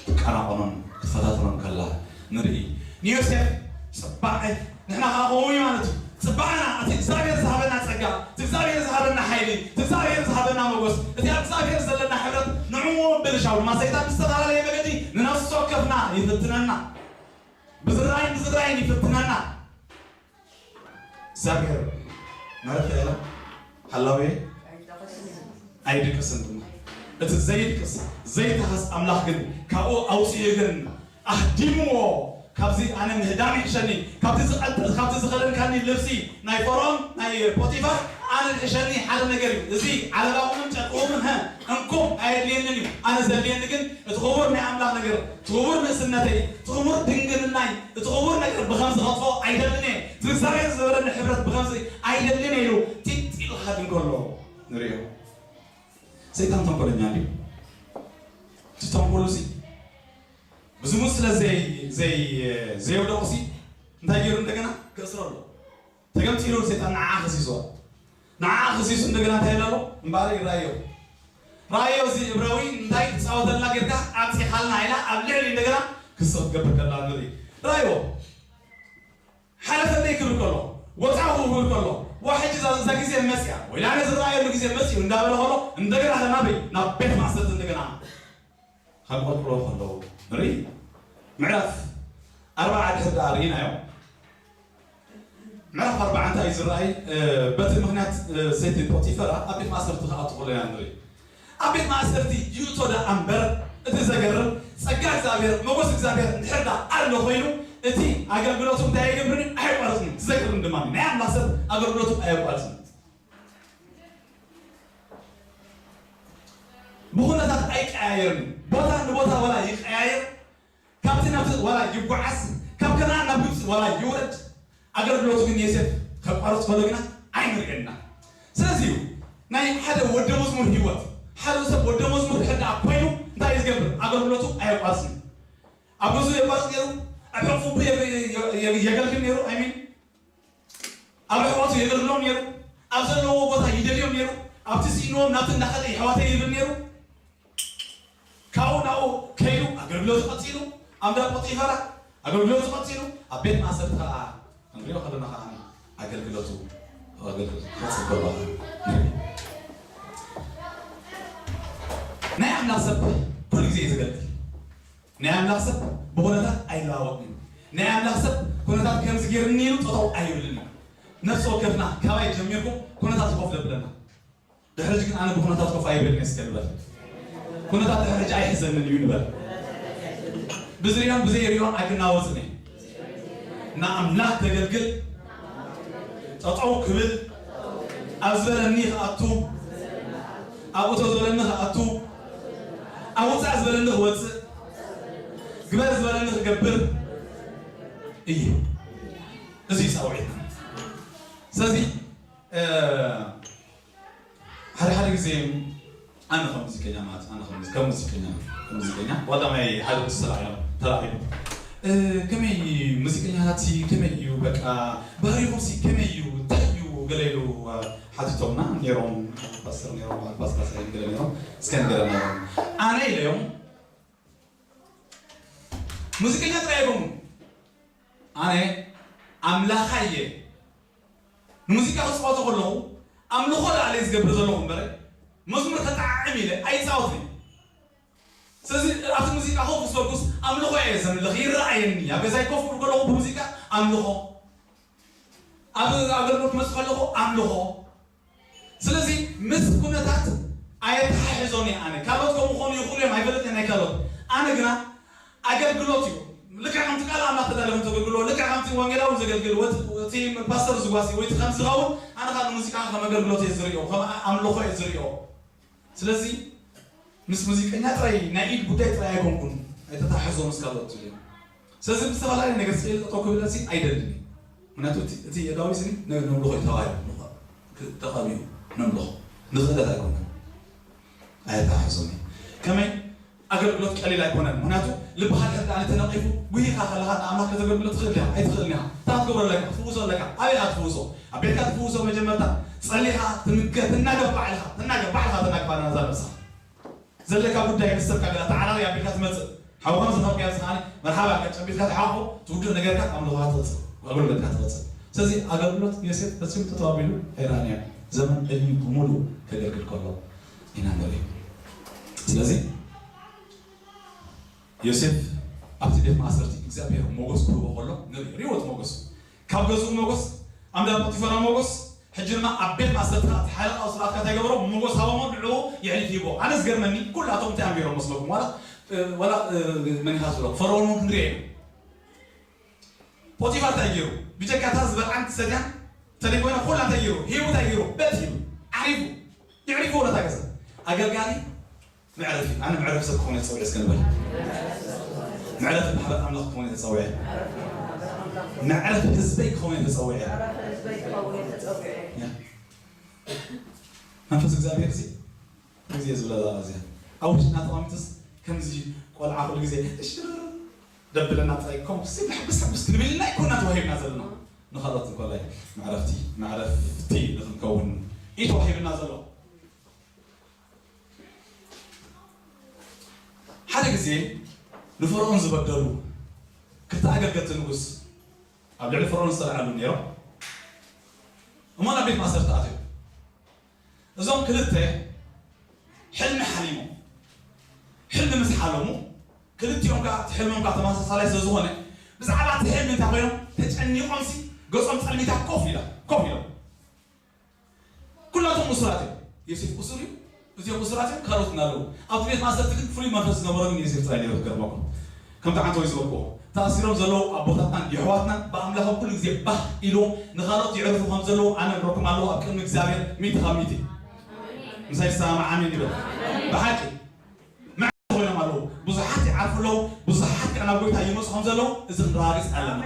ትቀናቐኖን ትፈታተኖን ከላ ንርኢ። ንዮሴፍ ጽባቐ ንሕና ከኣ ከምኡ እዩ ማለት እዩ። ጽባቐና እቲ እግዚኣብሔር ዝሃበና ጸጋ፣ እቲ እግዚኣብሔር ዝሃበና ሓይሊ፣ እቲ እግዚኣብሔር ዝሃበና ሞገስ፣ እቲ ኣብ እግዚኣብሔር ዘለና ሕብረት ንዕኡ ምብልሻው ድማ ሰይጣን ብዝተፈላለየ መገዲ ንነፍሲ ወከፍና ይፍትነና። ብዝረኣይን ብዝረኣይን ይፍትነና። እግዚኣብሔር ምሕረት የለ ሃላዌ ኣይድቅስን ድማ እቲ ዘይድቅስ ዘይተሃስ ኣምላኽ ግን ካብኡ ኣውፅኡ ግን ኣህዲምዎ። ካብዚ ኣነ ምህዳም ይሕሸኒ፣ ካብቲ ዝቐልጠ- ካብቲ ዝኸደንካኒ ልብሲ ናይ ፈርዖን ናይ ፖቲፋር ኣነ ዝሕሸኒ ሓደ ነገር እዩ። እዚ ዓለባኹምን ጨርቅኹምን ሀ እንኩም ኣየድልየንን እዩ። ኣነ ዘድልየኒ ግን እቲ ክቡር ናይ ኣምላኽ ነገር፣ እቲ ክቡር ንእስነተይ፣ እቲ ክቡር ድንግልናይ፣ እቲ ክቡር ነገር ብኸምዚ ከጥፎ ኣይደልን እየ። እቲ እግዚኣብሔር ዝገበረኒ ሕብረት ብኸምዚ ኣይደልን እየ ኢሉ ጢጥ ኢሉ ክኸድ እንከሎ ንሪኦ። ሰይጣን ተንኮለኛ እንድዩ። እቲ ተንኮሉ ሲ ብዙሙ ስለ ዘይ ዘይ ዘየውደቑ ሲ እንታይ ገይሩ እንደገና ክእስሮ ኣሎ። ተገምጢሉ ሰይጣን ንዓ ከሲስዋ። ንዓ ከሲሱ እንደገና እንታይ ይብላ ኣሎ? እምበኣር ይረኣዮ። ረኣዮ እዚ እብራዊ እንታይ ትፃወተልና ጌርካ ኣምፂኻልና ኢላ ኣብ ልዕሊ እንደገና ክሲ ክትገብር ከላ ንርኢ። ረኣዮ። ሓለፈለይ ክብል ከሎ፣ ወፃኹ ክብል ከሎ፣ ዋ ሕጂ እዛ እዛ ግዜ መፅያ ወይ ላነ ዝረኣየሉ ግዜ መፅዩ እንዳበለ ከሎ እንደገና ከ ናበይ? ናብ ቤት ማእሰርቲ እንደገና ከንቆልቁሎ ከለዉ ንርኢ። ምዕራፍ ኣርባዓ ድሕር ደኣ ርኢናዮ። ምዕራፍ ኣርባዓ እንታይ እዩ ዝረኣይ? በቲ ምኽንያት ሰይቲ ፖቲፈራ ኣብ ቤት ማእሰርቲ ክኣቱ ከሎ ኢና ንርኢ። ኣብ ቤት ማእሰርቲ ይእቶ ደኣ እምበር እቲ ዘገርም ጸጋ እግዚኣብሔር ሞገስ እግዚኣብሔር እንድሕር ደኣ ኣሎ ኮይኑ እቲ ኣገልግሎቱ እንታይ ኣይገብርን ኣየቋርጽን። እቲ ዘገርም ድማ ናይ ኣምላኽ ሰብ ኣገልግሎቱ ኣየቋርጽን። ብኹነታት ኣይቀያየርን። ቦታ ንቦታ ወላ ይቀያየር፣ ካብቲ ናብቲ ወላ ይጓዓዝ፣ ካብ ከነኣን ናብ ግብፂ ወላ ይውረድ። ኣገልግሎቱ ግን ዮሴፍ ከቋርፅ ከሎ ግና ኣይንርእየና። ስለዚ እዩ ናይ ሓደ ወደ መዝሙር ህይወት፣ ሓደ ሰብ ወደ መዝሙር ሕዳ ኮይኑ እንታይ እዩ ዝገብር? ኣገልግሎቱ ኣየቋርፅን። ኣብ ገዝኡ የቋርፅ ነይሩ፣ ኣብ ሕቑፉ የገልግል ነይሩ። ኣይሚን ኣብ ኣሕዋቱ የገልግሎም ነይሩ። ኣብ ዘለዎ ቦታ ይደልዮም ነይሩ። ኣብቲ ስኢንዎም ናብቲ እንዳኸደ የሕዋተይ ይብል ነይሩ። ካብኡ ናብኡ ከይዱ ኣገልግሎቱ ቀፂሉ። ኣብ እንዳ ጶጢፈራ ኣገልግሎቱ ቀፂሉ። ኣብ ቤት ማእሰርቲ ከዓ ክንሪኦ ከለና ከዓ ኣገልግሎቱ ኣገልግሎቱ ክቐፅል ከሎ ከዓ ንርኢ። ናይ ኣምላኽ ሰብ ኩሉ ግዜ እዩ ዘገልግል። ናይ ኣምላኽ ሰብ ብኹነታት ኣይለዋወጥን እዩ። ናይ ኣምላኽ ሰብ ኩነታት ከምዚ ገይርኒ ኢሉ ጠጠው ኣይብልን እዩ። ነፍሲ ወከፍና ካባይ ጀሚርኩም ኩነታት ኮፍ ዘብለና። ድሕሪ ሕጂ ግን ኣነ ብኩነታት ኮፍ ኣይብልን እየ እስከ ንበል። ኩነታት ድሕሪ ሕጂ ኣይሕዘንን እዩ ንበል። ብዝሪኦን ብዘይሪኦን ኣይክናወፅን እየ። ንኣምላኽ ከገልግል ጠጠው ክብል ኣብ ዝበለኒ ክኣቱ ኣብ እቶ ዝበለኒ ክኣቱ ኣብ ውፃእ ዝበለኒ ክወፅእ ግበር ዝበለኒ ክገብር እዩ። እዚ እዩ ፃውዒትና። ስለዚ ሓደ ሓደ ግዜ ኣነ ከም ሙዚቀኛ ማለት ኣነ ከም ከም ሙዚቀኛ ከም ሙዚቀኛ ዋዳማይ ሓደ ቁስ ተላዒሎም ተላዒሉ ከመይ ሙዚቀኛታት ሲ ከመይ እዩ በቃ ባህሪኹም ሲ ከመይ እዩ እንታይ እዩ ገለ ኢሉ ሓቲቶምና ነይሮም ፓስተር ነይሮም በዓል ፓስተር ሳይን ገለ ነይሮም እስከ ንገረና ኢሎም ኣነ ኢለዮም ሙዚቀኛ ጥራይ ኣይኮኑ ኣነ ኣምላኻ እየ ንሙዚቃ ክፃወቶ ከለኹ ኣምልኾ ላዕለ ዝገብር ዘለኹ እምበረ መዝሙር ከጠዓዕም ኢለ ኣይፃወትን ስለዚ ኣብቲ ሙዚቃ ኮፍ ዝበልኩስ ኣምልኾ እየ ዘምልኽ ይረኣየኒ ኣብ ገዛይ ኮፍ ክብል ከለኹ ብሙዚቃ ኣምልኾ ኣብ ኣገልግሎት መፅ ከለኹ ኣምልኾ ስለዚ ምስ ኩነታት ኣየተሓሕዞን እየ ኣነ ካልኦት ከምኡ ኾኑ ይኽእሉ እዮም ኣይፈልጥ ናይ ካልኦት ኣነ ግና ኣገልግሎት እዩ ልክዕ ከምቲ ቃል ኣምላኽ ተዳለኹም ተገልግሎ፣ ልክዕ ከምቲ ወንጌላዊ ዘገልግል፣ ወይ እቲ ፓስተር ዝጓሲ፣ ወይ እቲ ከም ዝኸውን፣ ኣነ ኸኣ ንሙዚቃ ከም ኣገልግሎት እየ ዝርእዮ፣ ከም ኣምልኾ እየ ዝርእዮ። ስለዚ ምስ ሙዚቀኛ ጥራይ ናይ ኢድ ጉዳይ ጥራይ ኣይኮንኩን፣ ኣይተታሕዞ ምስ ካልኦት ዝብል። ስለዚ ብዝተፈላለየ ነገር ስኢል ጠጠው ክብለሲ ኣይደልን። ምክንያቱ እቲ እቲ የዳዊ ስኒ ነ- ነምልኾ እዩ ተባሂሉ ተቐሚኡ ነምልኾ ንኽእለት ኣይኮነን። ኣየተሓሕዞም እዩ። ከመይ ኣገልግሎት ቀሊል ኣይኮነን። ምክንያቱ ልብኻ ድሕር ደኣ ተነቒፉ ጉሂኻ ከለኻ ንኣምላኽ ከተገልግሎ ትኽእል ዲኻ? ኣይትኽእልን ኢኻ። እንታይ ክትገብሮ ኣለካ? ክትፍውሶ ኣለካ። ኣበይ ኢኻ ትፍውሶ? ኣብ ቤትካ ትፍውሶ መጀመርታ ጸሊኻ ትምገ ትናገፍ ባዕልኻ ትናገፍ ባዕልኻ ተናግፋ ነዛ ነብስኻ ዘለካ ጉዳይ ምስ ሰብካ ገላ ተዓራሪ ኣቢልካ ትመጽእ ሓውኻ ዝኸብካ ያስኻኒ መርሓባ ጨቢጥካ ተሓቆ ትውድእ ነገርካ ኣምልኾኻ ትቕጽል ኣገልግሎትካ ትቕጽል። ስለዚ ኣገልግሎት ዮሴፍ ፈጺሙ ተተባቢሉ ኣይረኣንያ። ዘመን ዕድሚኡ ብምሉእ ከገልግል ከሎ ኢና ንርኢ። ስለዚ ዮሴፍ ኣብቲ ቤት ማእሰርቲ እግዚኣብሔር ሞገስ ክህቦ ከሎ ንርኢ። ሪእዎ እቲ ሞገስ። ካብ ገዝኡ ሞገስ፣ ኣብ እንዳ ፖቲፈራ ሞገስ፣ ሕጂ ድማ ኣብ ቤት ማእሰርቲ እቲ ሓለቓ ስርዓትካ እንታይ ገበሮ? ሞገስ ሃቦሞ ንዕኡ የዕሊት ሂቦ። ኣነ ዝገርመኒ ኩላቶም እንታይ እዮም ገይሮም መስለኩም? ዋላ ዋላ መን ኢኻ ዝበሎ ፈርዖን እውን ክንሪኦ ኢና። ፖቲፋር እንታይ ገይሩ? ብጀካ እታ ዝበልዓን ትሰትያን ተደይ ኮይና ኩላ እንታይ ገይሩ? ሂቡ እንታይ ገይሩ? በት ሂቡ ዓሪፉ የዕሪፉ ወለታ ገዛ ኣገልጋሊ መዕረፊ ኣነ መዕረፊ ሰብ ክኾነ ተፀውዒ እስከ ንበል። መዕረፊ ማሕበር ኣምላኽ ክኾነ ተፀውዒ። መዕረፊ ህዝበይ ክኾነ ተፀውዒ። ያ። መንፈስ እግዚኣብሔር እዚ ግዜ ዝብለላ እዚኣ ኣብ ውሽጥና ተቐሚጥስ ከምዚ ቆልዓ ኩሉ ግዜ እሽር ደብለና ጥራይ ከም ሲ ብሕብስ ሕብስ ክንብል ኢልና ኣይኮና ተዋሂብና ዘለና። ንኻልኦት እንኮላይ መዕረፍቲ መዕረፍቲ ንክንከውን እዩ ተዋሂብና ዘሎ። ሓደ ግዜ ንፈርዖን ዝበደሉ ክልተ ኣገልገልቲ ንጉስ ኣብ ልዕሊ ፈርዖን ዝተልዓሉ ነይሮም እሞ ናብ ቤት ማእሰርቲ ኣትዮም። እዞም ክልተ ሕልሚ ሓሊሞም። ሕልሚ ምስ ሓለሙ ክልቲኦም ከዓ እቲ ሕልሞም ከዓ ተመሳሳላይ ስለ ዝኾነ ብዛዕባ እቲ ሕልሚ እንታይ ኮይኖም ተጨኒቖምሲ ገጾም ፀልሚታ ኮፍ ኢላ ኮፍ ኢሎም። ኩላቶም እሱራት እዮም። ዮሴፍ እሱር እዩ። እዚኦም እሱራት እዮም። ካልኦት እናለዉ ኣብቲ ቤት ማእሰርቲ ግን ፍሉይ መንፈስ ዝነበሮ ግን ዮሴፍ ጥራይ ነይሩ። ክገርመኩም ከምቲ ዓንተወይ ዝበልኩዎ ተኣሲሮም ዘለዉ ኣቦታትናን የሕዋትናን ብኣምላኾም ኩሉ ግዜ ባህ ኢልዎም ንኻልኦት የዕርፉ ከም ዘለዉ ኣነ እብረኩም ኣለኹ ኣብ ቅድሚ እግዚኣብሔር ሚእቲ ካብ ሚእቲ። ምሳይ ዝሰማማዕ ኣሜን ይበል። ብሓቂ መዕረፊ ኮይኖም ኣለዉ። ብዙሓት ይዓርፉ ኣለዉ። ብዙሓት ከዓ ናብ ጎይታ ይመፁ ከም ዘለዉ እዚ ክንረጋግፅ ኣለና።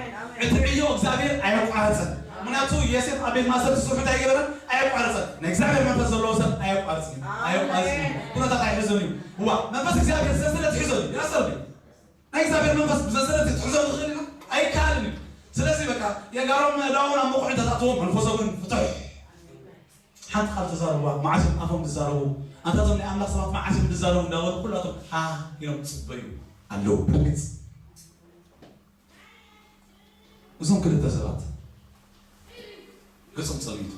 እቲ ዕዮ እግዚኣብሔር ኣየቋረፀን። ምክንያቱ ዮሴፍ ኣብ ቤት ማእሰርቲ ስርሑ እንታይ ኣይገበረን? ኣየቋረፀን። ናይ እግዚኣብሔር መንፈስ ዘለዎ ሰብ ኣየቋርፅን እዩ። ኣየቋርፅን እዩ። ኩነታት ኣይሕዞን እዩ። እዋ መንፈስ እግዚኣብሔር ሰንሰለት ይሕዞን እዩ። ይኣሰር እዩ። ናይ እግዚኣብሔር መንፈስ ብሰንሰለት ክትሕዞ ትኽእል ኢና? ኣይከኣልን እዩ። ስለዚ በቃ የጋሮም ኣእዳዎም ኣብ መቑሒ እንተትኣትዎም መንፈሶም ግን ፍትሕ ሓንቲ ቃል ተዛረቡ። መዓስ እዮም ኣፎም ዝዛረቡ? ኣንታ እዞም ናይ ኣምላኽ ሰባት መዓስ እዮም ዝዛረቡ እንዳበሉ ኩላቶም ሃ ኢሎም ክፅበዩ ኣለዉ። ብርግፅ እዞም ክልተ ሰባት ገጾም ጸልሚቱ።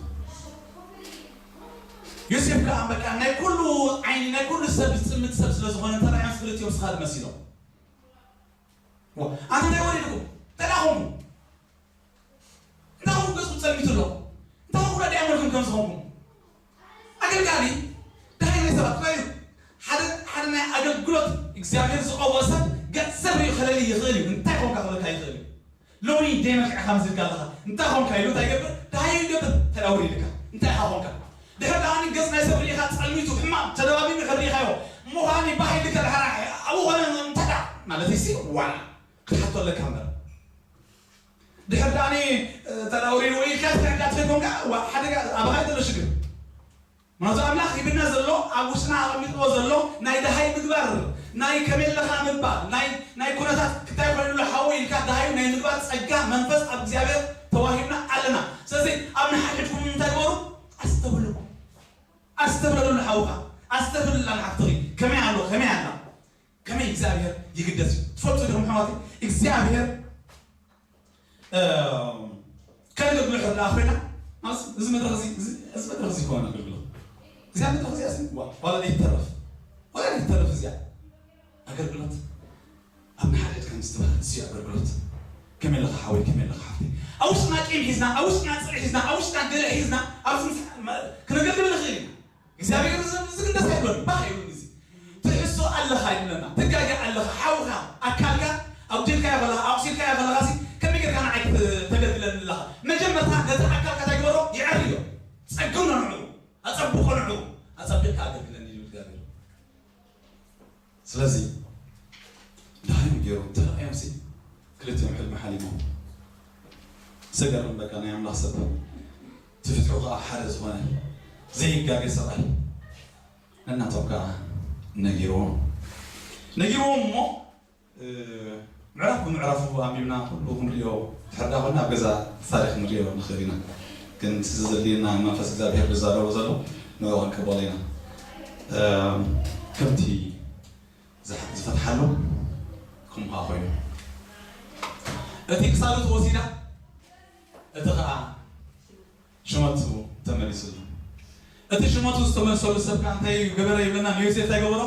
ዮሴፍ ከኣ በቃ ናይ ኩሉ ዓይኒ ናይ ኩሉ ሰብ ዝጽምት ሰብ ስለ ዝኾነ እንተ ረኣዮም ክልቲኦም ስኻድ መሲሎም። ዋ፣ ኣንታ እንታይ ወሪድኩም? እንታይ ደኣ ኾንኩም? እንታይ ኾንኩም ገጽኩም ጸልሚቱ ኣሎ? እንታይ ኾንኩም ረዳኢ ኣመልኩም ከም ዝኾንኩም? ኣገልጋሊ ደሃይ ናይ ሰባት እዩ። ሓደ ሓደ ናይ ኣገልግሎት እግዚኣብሔር ዝቐወሰ ገጽ ሰብ እዩ ከለሊ ይኽእል እዩ። እንታይ ኾንካ ክብለካ ይኽእል እዩ። ሎሚ ደይ መልክዕካ መሲልካ ኣለኻ እንታይ ኾንካ ኢሉ እንታይ ይገብር? ደሃዩ ይገብር። ተዳውር ኢልካ እንታይ ኢኻ ኾንካ? ድሕር ደኣ ገጽ ናይ ሰብ ርኢኻ ጸልሚቱ ሕማም ተደባቢኑ ድሕር ርኢኻዮ ምዃን ይባህ ኢልካ ድሓር ኣብኡ ኾነ እንታይ ደኣ ማለት እሲ ዋላ ክትሓቶ ኣለካ እምበር ድሕር ደኣ ተዳውር ኢልዎ ኢልካ ትሕዳት ከይኮንካ ዋ ሓደጋ ኣባኻ እዩ ዘሎ ሽግር። ምክንያቱ ኣምላኽ ሂብና ዘሎ ኣብ ውሽጥና ኣቐሚጥዎ ዘሎ ናይ ደሃይ ምግባር ናይ ከመይ ኣለኻ ምባል ናይ ናይ ኩነታት ክታይ ኮይኑሉ ሓወይ ኢልካ ደሃዩ ናይ ምግባር ጸጋ መንፈስ ኣብ እግዚኣብሔር ተዋሂብና ኣለና። ስለዚ ኣብ ንሓድሕድኩም እንታይ ግበሩ? ኣስተብህሉ። ኣስተብህለሉ ንሓውኻ ኣስተብህልላ ንሓፍትኺ ከመይ ኣሎ ከመይ ኣላ ከመይ እግዚኣብሔር ይግደስ እዩ ትፈልጡ ዲኹም ኣሕዋተይ? እግዚኣብሔር ከነገልግሎ ሕር ደኣ ኮይና ማለት እዚ መድረኽ እዚ እዚ እዚ መድረኽ እዚ ይኸውን ኣገልግሎት እግዚኣብሔር መድረኽ እዚኣ ሲ ዋ ዋላ ዘይተረፍ ዋላ ዘይተረፍ እዚኣ ኣገልግሎት ኣብ ንሓድሕድ ከም ዝተባህለ እዚ ኣገልግሎት ከመይ ኣለኻ ሓወይ ከመይ ኣለኻ ሓፍተይ ኣብ ውሽጥና ቂም ሒዝና ኣብ ውሽጥና ፅልኢ ሒዝና ኣብ ውሽጥና ገለ ሒዝና ኣብዚ ምስ- መ- ክነገልግል ንኽእል ኢና እግዚኣብሔር እዚ እዚ ግን ደስ ኣይብሎን ባህ ይብሉን እዚ ትሕሶ ኣለኻ ይብለና ትጋገ ኣለኻ ሓውኻ ኣካልካ ኣብ ደገ ኣቑሲልካዮ ከለኻ ኣቑሲልካዮ ከለኻሲ ከመይ ጌርካ ንዓይ ክተ- ተገልግለኒ ኣለኻ? መጀመርታ ነቲ ኣካልካ እንታይ ግበሮ? የዐርዮ፣ ጸግኖ ንዕኡ፣ ኣጸብቖ ንዕኡ፣ ኣጸቢቕካ ኣገልግለኒ ይብል እግዚኣብሔር። ስለዚ ድሃዮም ገይሮም ተረኣዮም ሲ ክልቲኦም ሕልሚ ሓሊሞም። ዘገርም በቃ ናይ ኣምላኽ ሰብ ትፍትሑ ከዓ ሓደ ዝኾነ ዘይጋገ ሰብኣይ ነናቶም ከዓ ነጊርዎም ነጊርዎም እሞ ምዕራፍ ብምዕራፉ ኣንቢብና ኩሉ ክንሪኦ ድሕር ዳ ኮና ኣብ ገዛ ታሪክ ንሪኦ ንኽእል ኢና። ግን እቲ ዘድልየና መንፈስ እግዚኣብሔር ዝዛረቦ ዘሎ ንዕኡ ክንቅበሎ ኢና። ከምቲ ዝፈትሓሉ ከምኡ ከዓ ኮይኑ እቲ ክሳዱ ተወሲዳ እቲ ከዓ ሽመቱ ተመሊስሉ። እቲ ሽመቱ ዝተመልሰሉ ሰብ ከዓ እንታይ ገበረ ይብለና ንዮሴፍ እንታይ ገበሮ?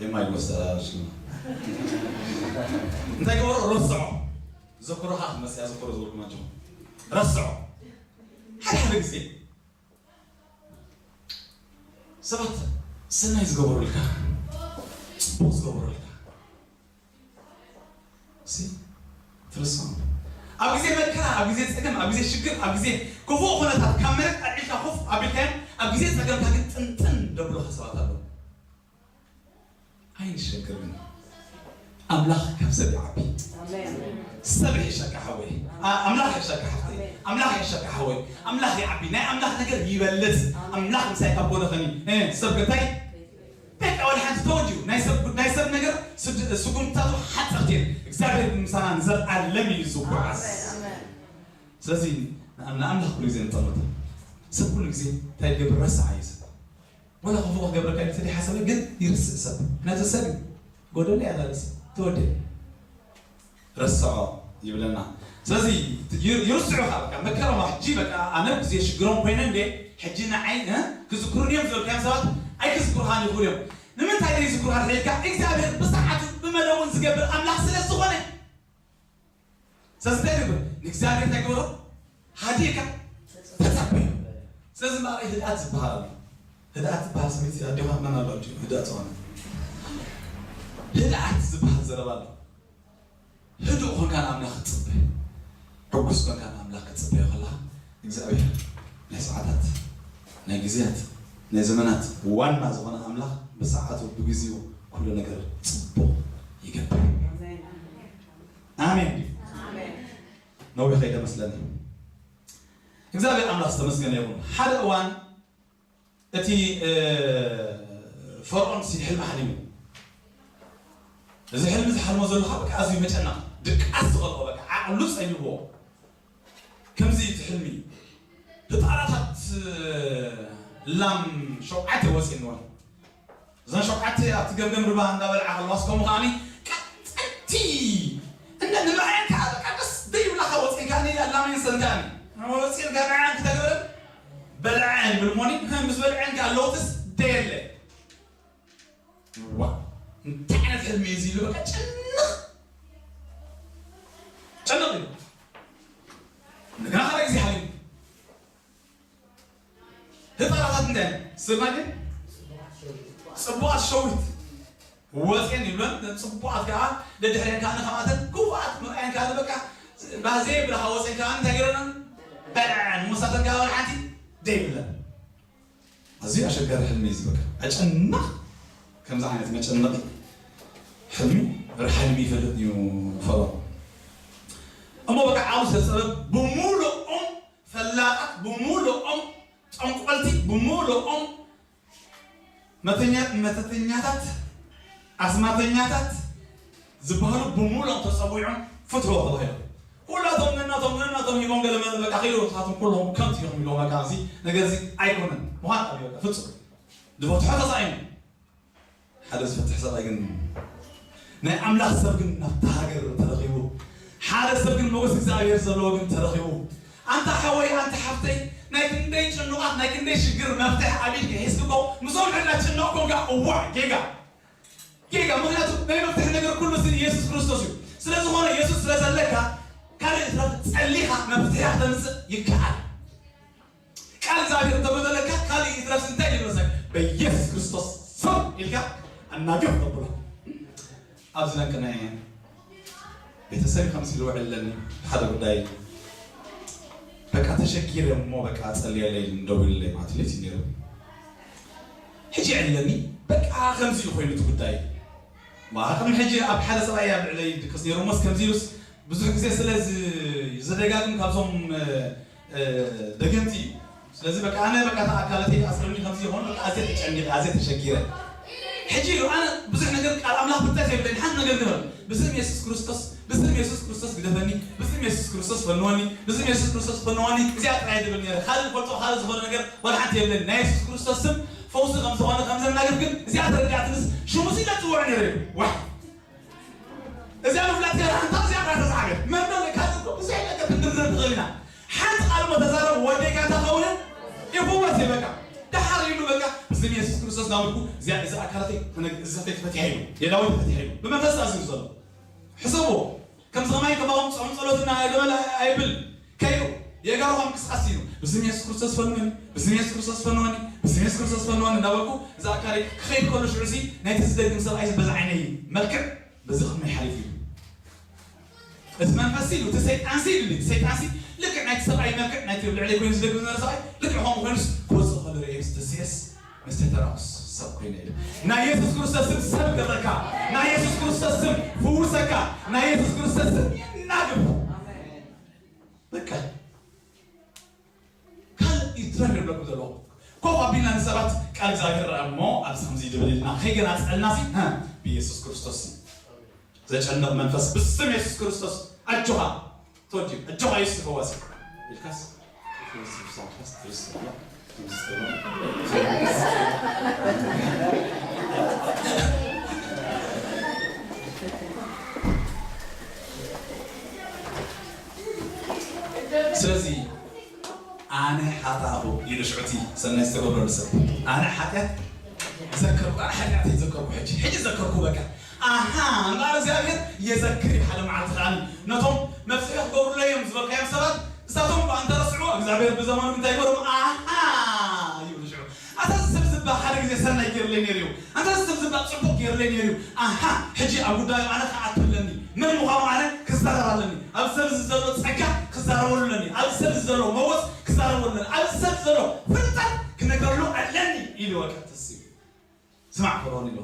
የማይወሰዳሽ እንታይ ገበሮ ረስዖ። ዘክሮኻ ክመፅያ ዘክሮ ዝበልኩ ማጆ ረስዖ። ሓደ ሓደ ግዜ ሰባት ሰናይ ዝገበሩልካ፣ ፅቡቅ ዝገበሩልካ ትርስዖም። ኣብ ግዜ መከራ፣ ኣብ ግዜ ፀገም፣ ኣብ ግዜ ሽግር፣ ኣብ ግዜ ክፉእ ኩነታት ካብ መሬት ኣልዒልካ ኮፍ ኣቢልካዮም ኣብ ግዜ ፀገምካ ግን ጥንጥን ደብሉኻ ሰባት ኣለዉ። ኣይንሸገር ግን ኣምላኽ ካብ ሰብ ይዓቢ። ሰብ ይሕሸካ ሓወይ፣ ኣምላኽ ይሕሸካ ሓፍተይ፣ ኣምላኽ ይሕሸካ ሓወይ። ኣምላኽ ይዓቢ። ናይ ኣምላኽ ነገር ይበልፅ። ኣምላኽ ምሳይ ካብ ጎነ ኸኒ ሰብ ገታይ በቃ ወላ ሓንቲ ተወዲኡ ናይ ሰብ ጉዳይ ሰብ ነገር ስጉምትታቱ ሓፀርቲ እዮም። እግዚኣብሔር ግን ምሳና ንዘልኣለም እዩ ዝጓዓዝ። ስለዚ ንኣምላኽ ኩሉ ግዜ ንጠምት። ሰብ ኩሉ ግዜ እንታይ ይገብር ረስዓ እዩ ሰብ ወላ ክፉ ክገብረካ እዩ ተደይ ሓሰበ ግን ይርስእ ሰብ ነዚ ሰብ እዩ ጎደሎ ያላለስ ተወደ ረስዖ ይብለና። ስለዚ ይርስዑኻ በቃ መከረማ ሕጂ በቃ ኣነ ግዜ ሽግሮም ኮይነ እንዴ ሕጂ ንዓይ ክዝክሩን እዮም ዝበልካዮም ሰባት ኣይክዝክሩኻን ይኽእሉ እዮም። ንምንታይ ዘይዝክሩኻ ተልካ እግዚኣብሔር ብሰዓቱ ብመደቡን ዝገብር ኣምላኽ ስለ ዝኾነ ስለዚ እንታይ ግበር ንእግዚኣብሔር እንታይ ግበሮ ሃዲእካ ተጸበዮ። ስለዚ ማእረይ ህድኣት ዝበሃል ኣሎ። ህድኣት ዝበሃል ስሜት ኣዴኻ መን ኣሎ ኣዲኡ ህድኣት ዝኾነ ህድኣት ዝበሃል ዘረባ ኣሎ። ህዱእ ኮንካ ንኣምላኽ ክትጽበ ሕጉስ ኮንካ ንኣምላኽ ክትጽበዮ ከለኻ እግዚኣብሔር ናይ ሰዓታት ናይ ግዜያት ናይ ዘመናት ዋና ዝኾነ ኣምላኽ ብሰዓቱ ብግዜኡ ኩሉ ነገር ጽቡቕ ይገብር። ኣሜን። ነዊሕ ከይደ መስለኒ እግዚኣብሔር ኣምላኽ ዝተመስገነ ይኹን ሓደ እዋን እቲ ፈርዖን ሲ ሕልሚ ሓሊሙ እዚ ሕልሚ ዝሓልሞ ዘሎ ካብ ኣዝዩ መጨነቕ ድቃስ ዝኸልኦ በቃ ዓቕሉ ጸቢብዎ ከምዚ እቲ ሕልሚ ህጣራታት ላም ሸውዓተ ወፂንወን እዘን ሸውዓተ ኣብቲ ገምገም ርባ እንዳበልዓ ከለዋስ ከምኡ ከዓኒ ቀፀልቲ እንደ ንምርኣየን ከዓ በቃ ደስ ደይብላካ ወፂን ከዓኒ ኣላመን ሰንካኒ ወፂን ከዓኒ ክተግበረን በልዐን ይብል ሞኒ ምስ በልዐን ከዓ ለውጥስ ደየለ ዋ እንታይ ዓይነት ሕልሚ እዩ ኢሉ በቃ ጭንቕ ጭንቕ እዩ እንደገና ካልእ ግዜ ሓሊሙ ህፃናታት እንታይ ስርናይ ፅቡቃት ሸዊት ወፅየን ይብለን ፅቡቃት ከዓ ደድሕሪአን ከዓ ንከማተን ክፉኣት ምርኣየን ከዓ በቃ ባዘይ ብለካ ወፅየን ከዓ እንታይ ገይረን በልዐን መሳተን ከዓ ሓንቲ ደይብለን ኣዝዩ ኣሸጋሪ ሕልሚ እዩ ዝበቃ ኣጨናቕ ከምዚ ዓይነት መጨነቂ ሕልሚ ርሓልሚ ይፈልጥ እዩ ፈሮ እሞ በቃ ዓው ዝተፀበብ ብሙሉኦም ፈላጣት ብሙሉኦም ጠንቆልቲ ብሙሉኦም መተኛት መተተኛታት ኣስማተኛታት ዝበሃሉ ብሙሉኦም ተፀዊዖም ፍትሕዎ ተባሂሎም ኩላቶም ነናቶም ነናቶም ሂቦም ገለ መ- በቃ ኪዱ ንስኻትኩም ኩልኹም ከምቲ ኢኹም ኢሎም በቃ እዚ ነገር እዚ ኣይኮነን ምዃን ኣብ በቃ ፍፁም ዝፈትሖ ተሳኢኑ ሓደ ዝፈትሕ ሰብኣይ ግን ናይ ኣምላኽ ሰብ ግን ናብታ ሃገር ተረኺቡ ሓደ ሰብ ግን ሞገስ እግዚኣብሔር ዘለዎ ግን ተረኺቡ ኣንታ ሓወይ ኣንታ ሓፍተይ ናይ ክንደይ ጭኑቓት ናይ ክንደይ ሽግር መፍትሒ ኣብ ኢድካ ሒዝክሞ ምስኦም ሕላ ጭነቕ ኮንካ እዋዕ ጌጋ ጌጋ ምክንያቱ ናይ መፍትሒ ነገር ኩሉ ሲ ኢየሱስ ክርስቶስ እዩ ስለ ዝኾነ ኢየሱስ ስለ ዘለካ ካልእ ዝረፍ ጸሊኻ መፍትሒ ክተምጽእ ይከኣል ቃል እግዚኣብሔር እንተበዘለካ ካልእ ይትረፍ እንታይ ይመስል በኢየሱስ ክርስቶስ ስም ኢልካ ኣናግፍ ተብሎ ኣብዚ ለንቅነ ቤተሰብ ከምዚ ዝውዕል ኣለኒ ሓደ ጉዳይ በቃ ተሸጊረ እሞ በቃ ጸልየለይ እንደውልለይ ማለት እዩ ነይሩ። ሕጂ ዕለኒ በቃ ከምዚ እዩ ኮይኑ እቲ ጉዳይ። ማዕኸም ሕጂ ኣብ ሓደ ሰብኣይ ኣብ ልዕለይ ድቅስ ነይሩ እሞስ ከምዚ ኢሉስ ብዙሕ ግዜ ስለ ዝ- ዝደጋግም ካብዞም እ፣ እ፣ ደገምቲ እዩ። ስለዚ በቃ ኣነ በቃ እታ ኣካላተይ ኣስርኒ ከምዚ ይኾን በቃ ኣዝየ ተጨኒቐ ኣዝየ ተሸጊረ። ሕጂ ኢሉ ኣነ ብዙሕ ነገር ቃል ኣምላኽ ብታይ ዘይብለኒ ሓንቲ ነገር ግበር ብስም የሱስ ክርስቶስ ብስም የሱስ ክርስቶስ ግደፈኒ ብስም የሱስ ክርስቶስ ፈንወኒ ብስም የሱስ ክርስቶስ ፈንወኒ እዚኣ ጥራይ ድብል ነረ ካልእ ፈልጦ ካልእ ዝኾነ ነገር ወላ ሓንቲ የብለኒ ናይ የሱስ ክርስቶስ ስም ፈውሲ ከም ዝኾነ ከም ዘናግር ግን እዚኣ ተረዲኣትንስ ሽሙ ሲለ ጽውዕ ነረ ዋሕ እዚኣ ምፍላጥ ገይራ እንታ እዚኣ ኳ ተዛዕበት መን ዶ ካልእ እኮ ብዙሕ ነገር ክንድርደር ንኽእል ኢና ሓንቲ ቃል እሞ ተዛረብ ወደይ ጋታ ኸውን ይፍወስ እዩ በቃ ደሓር ኢሉ በቃ ብስም የሱስ ክርስቶስ ናብልኩ እዚኣ እዚ ኣካላተይ እዛተይ ተፈቲሐ እዩ የዳወይ ተፈቲሐ እዩ ብመንፈስ ኣዝዩ ዘሎ ሕሰቦ ከምዚ ከማይ ከማኹም ጾም ጸሎትና ኣይገበል ኣይብል ከይዱ የጋሩ ምንቅስቃስ እዩ ብስም የሱስ ክርስቶስ ፈንወኒ ብስም የሱስ ክርስቶስ ፈንወኒ ብስም የሱስ ክርስቶስ ፈንወኒ እንዳበልኩ እዚ ኣካለይ ክኸይድ ከሎ ሽዑ ሲ ናይቲ ዝደግም ሰብኣይ በዚ ዓይነይ መልክዕ በዚ ከመይ ሓሊፉ እዩ እቲ መንፈስ ሲ እቲ ሰይጣን ሲ ኢሉ እቲ ሰይጣን ሲ ልክዕ ናይቲ ሰብኣይ መልክዕ ናይቲ ልዕለይ ኮይኑ ዝደግም ዝነበረ ሰብኣይ ልክዕ ከምኡ ኮይኑስ ክወፅእ ከሎ ርእየስ ተስየስ መስተተራኩስ ሰብ ኮይነ ኢሉ ናይ የሱስ ክርስቶስ ስም ሰብ ገብረካ ናይ የሱስ ክርስቶስ ስም ፍውሰካ ናይ የሱስ ክርስቶስ ስም ይናግፍ በቃ ካልእ ይትረፍ ይብለኩም ዘለኹ ኮፍ ኣቢልና ንሰባት ቃል እግዚኣብሔር ረኣ እሞ ኣብዚ ከምዚ ይድብል ኢልና ከይገናፀልና ሲ ብኢየሱስ ክርስቶስ ዘጨንቕ መንፈስ ብስም የሱስ ክርስቶስ ኣጆኻ ተወዲኡ ኣጆኻ የሱስ ፈዋሲ ኢልካስ ስለዚ ኣነ ሓጣኹ ኢሉ ሽዑቲ ሰናይ ዝተገብረሉ ሰብ ኣነ ሓጢኣት ዘከርኩ ኣነ ሓጢኣት ዘከርኩ ሕጂ ሕጂ ዘከርኩ በቃ ኣሃ እምበኣር እግዚኣብሔር የዘክር ሓደ መዓልቲ ከዓኒ ነቶም መፍትሒ ክገብሩለይ እዮም ዝበልካዮም ሰባት እሳቶም እኳ እንተረስዑ እግዚኣብሔር ብዘመኑ እንታይ ይገሮም ኣሃ ይብሉ ሽዑ ኣታ ሰብ ዝበሃል ሓደ ግዜ ሰናይ ገይርለይ ነይሩ እዩ ኣታ ሰብ ዝበሃል ፅቡቅ ገይርለይ ነይሩ እዩ ኣሃ ሕጂ ኣብ ጉዳዩ ኣነ ክኣቱ ኣለኒ መን ምዃኑ ኣነ ክዛረብ ኣለኒ ኣብ ሰብ ዘሎ ፀጋ ክዛረበሉ ኣለኒ ኣብ ሰብ ዘሎ መወፅ ክዛረበሉ ኣለኒ ኣብ ሰብ ዘሎ ፍልጠት ክነገረሉ ኣለኒ ኢሉ ወቀ ተስዩ ስማዕ ፈርዖን ኢሎ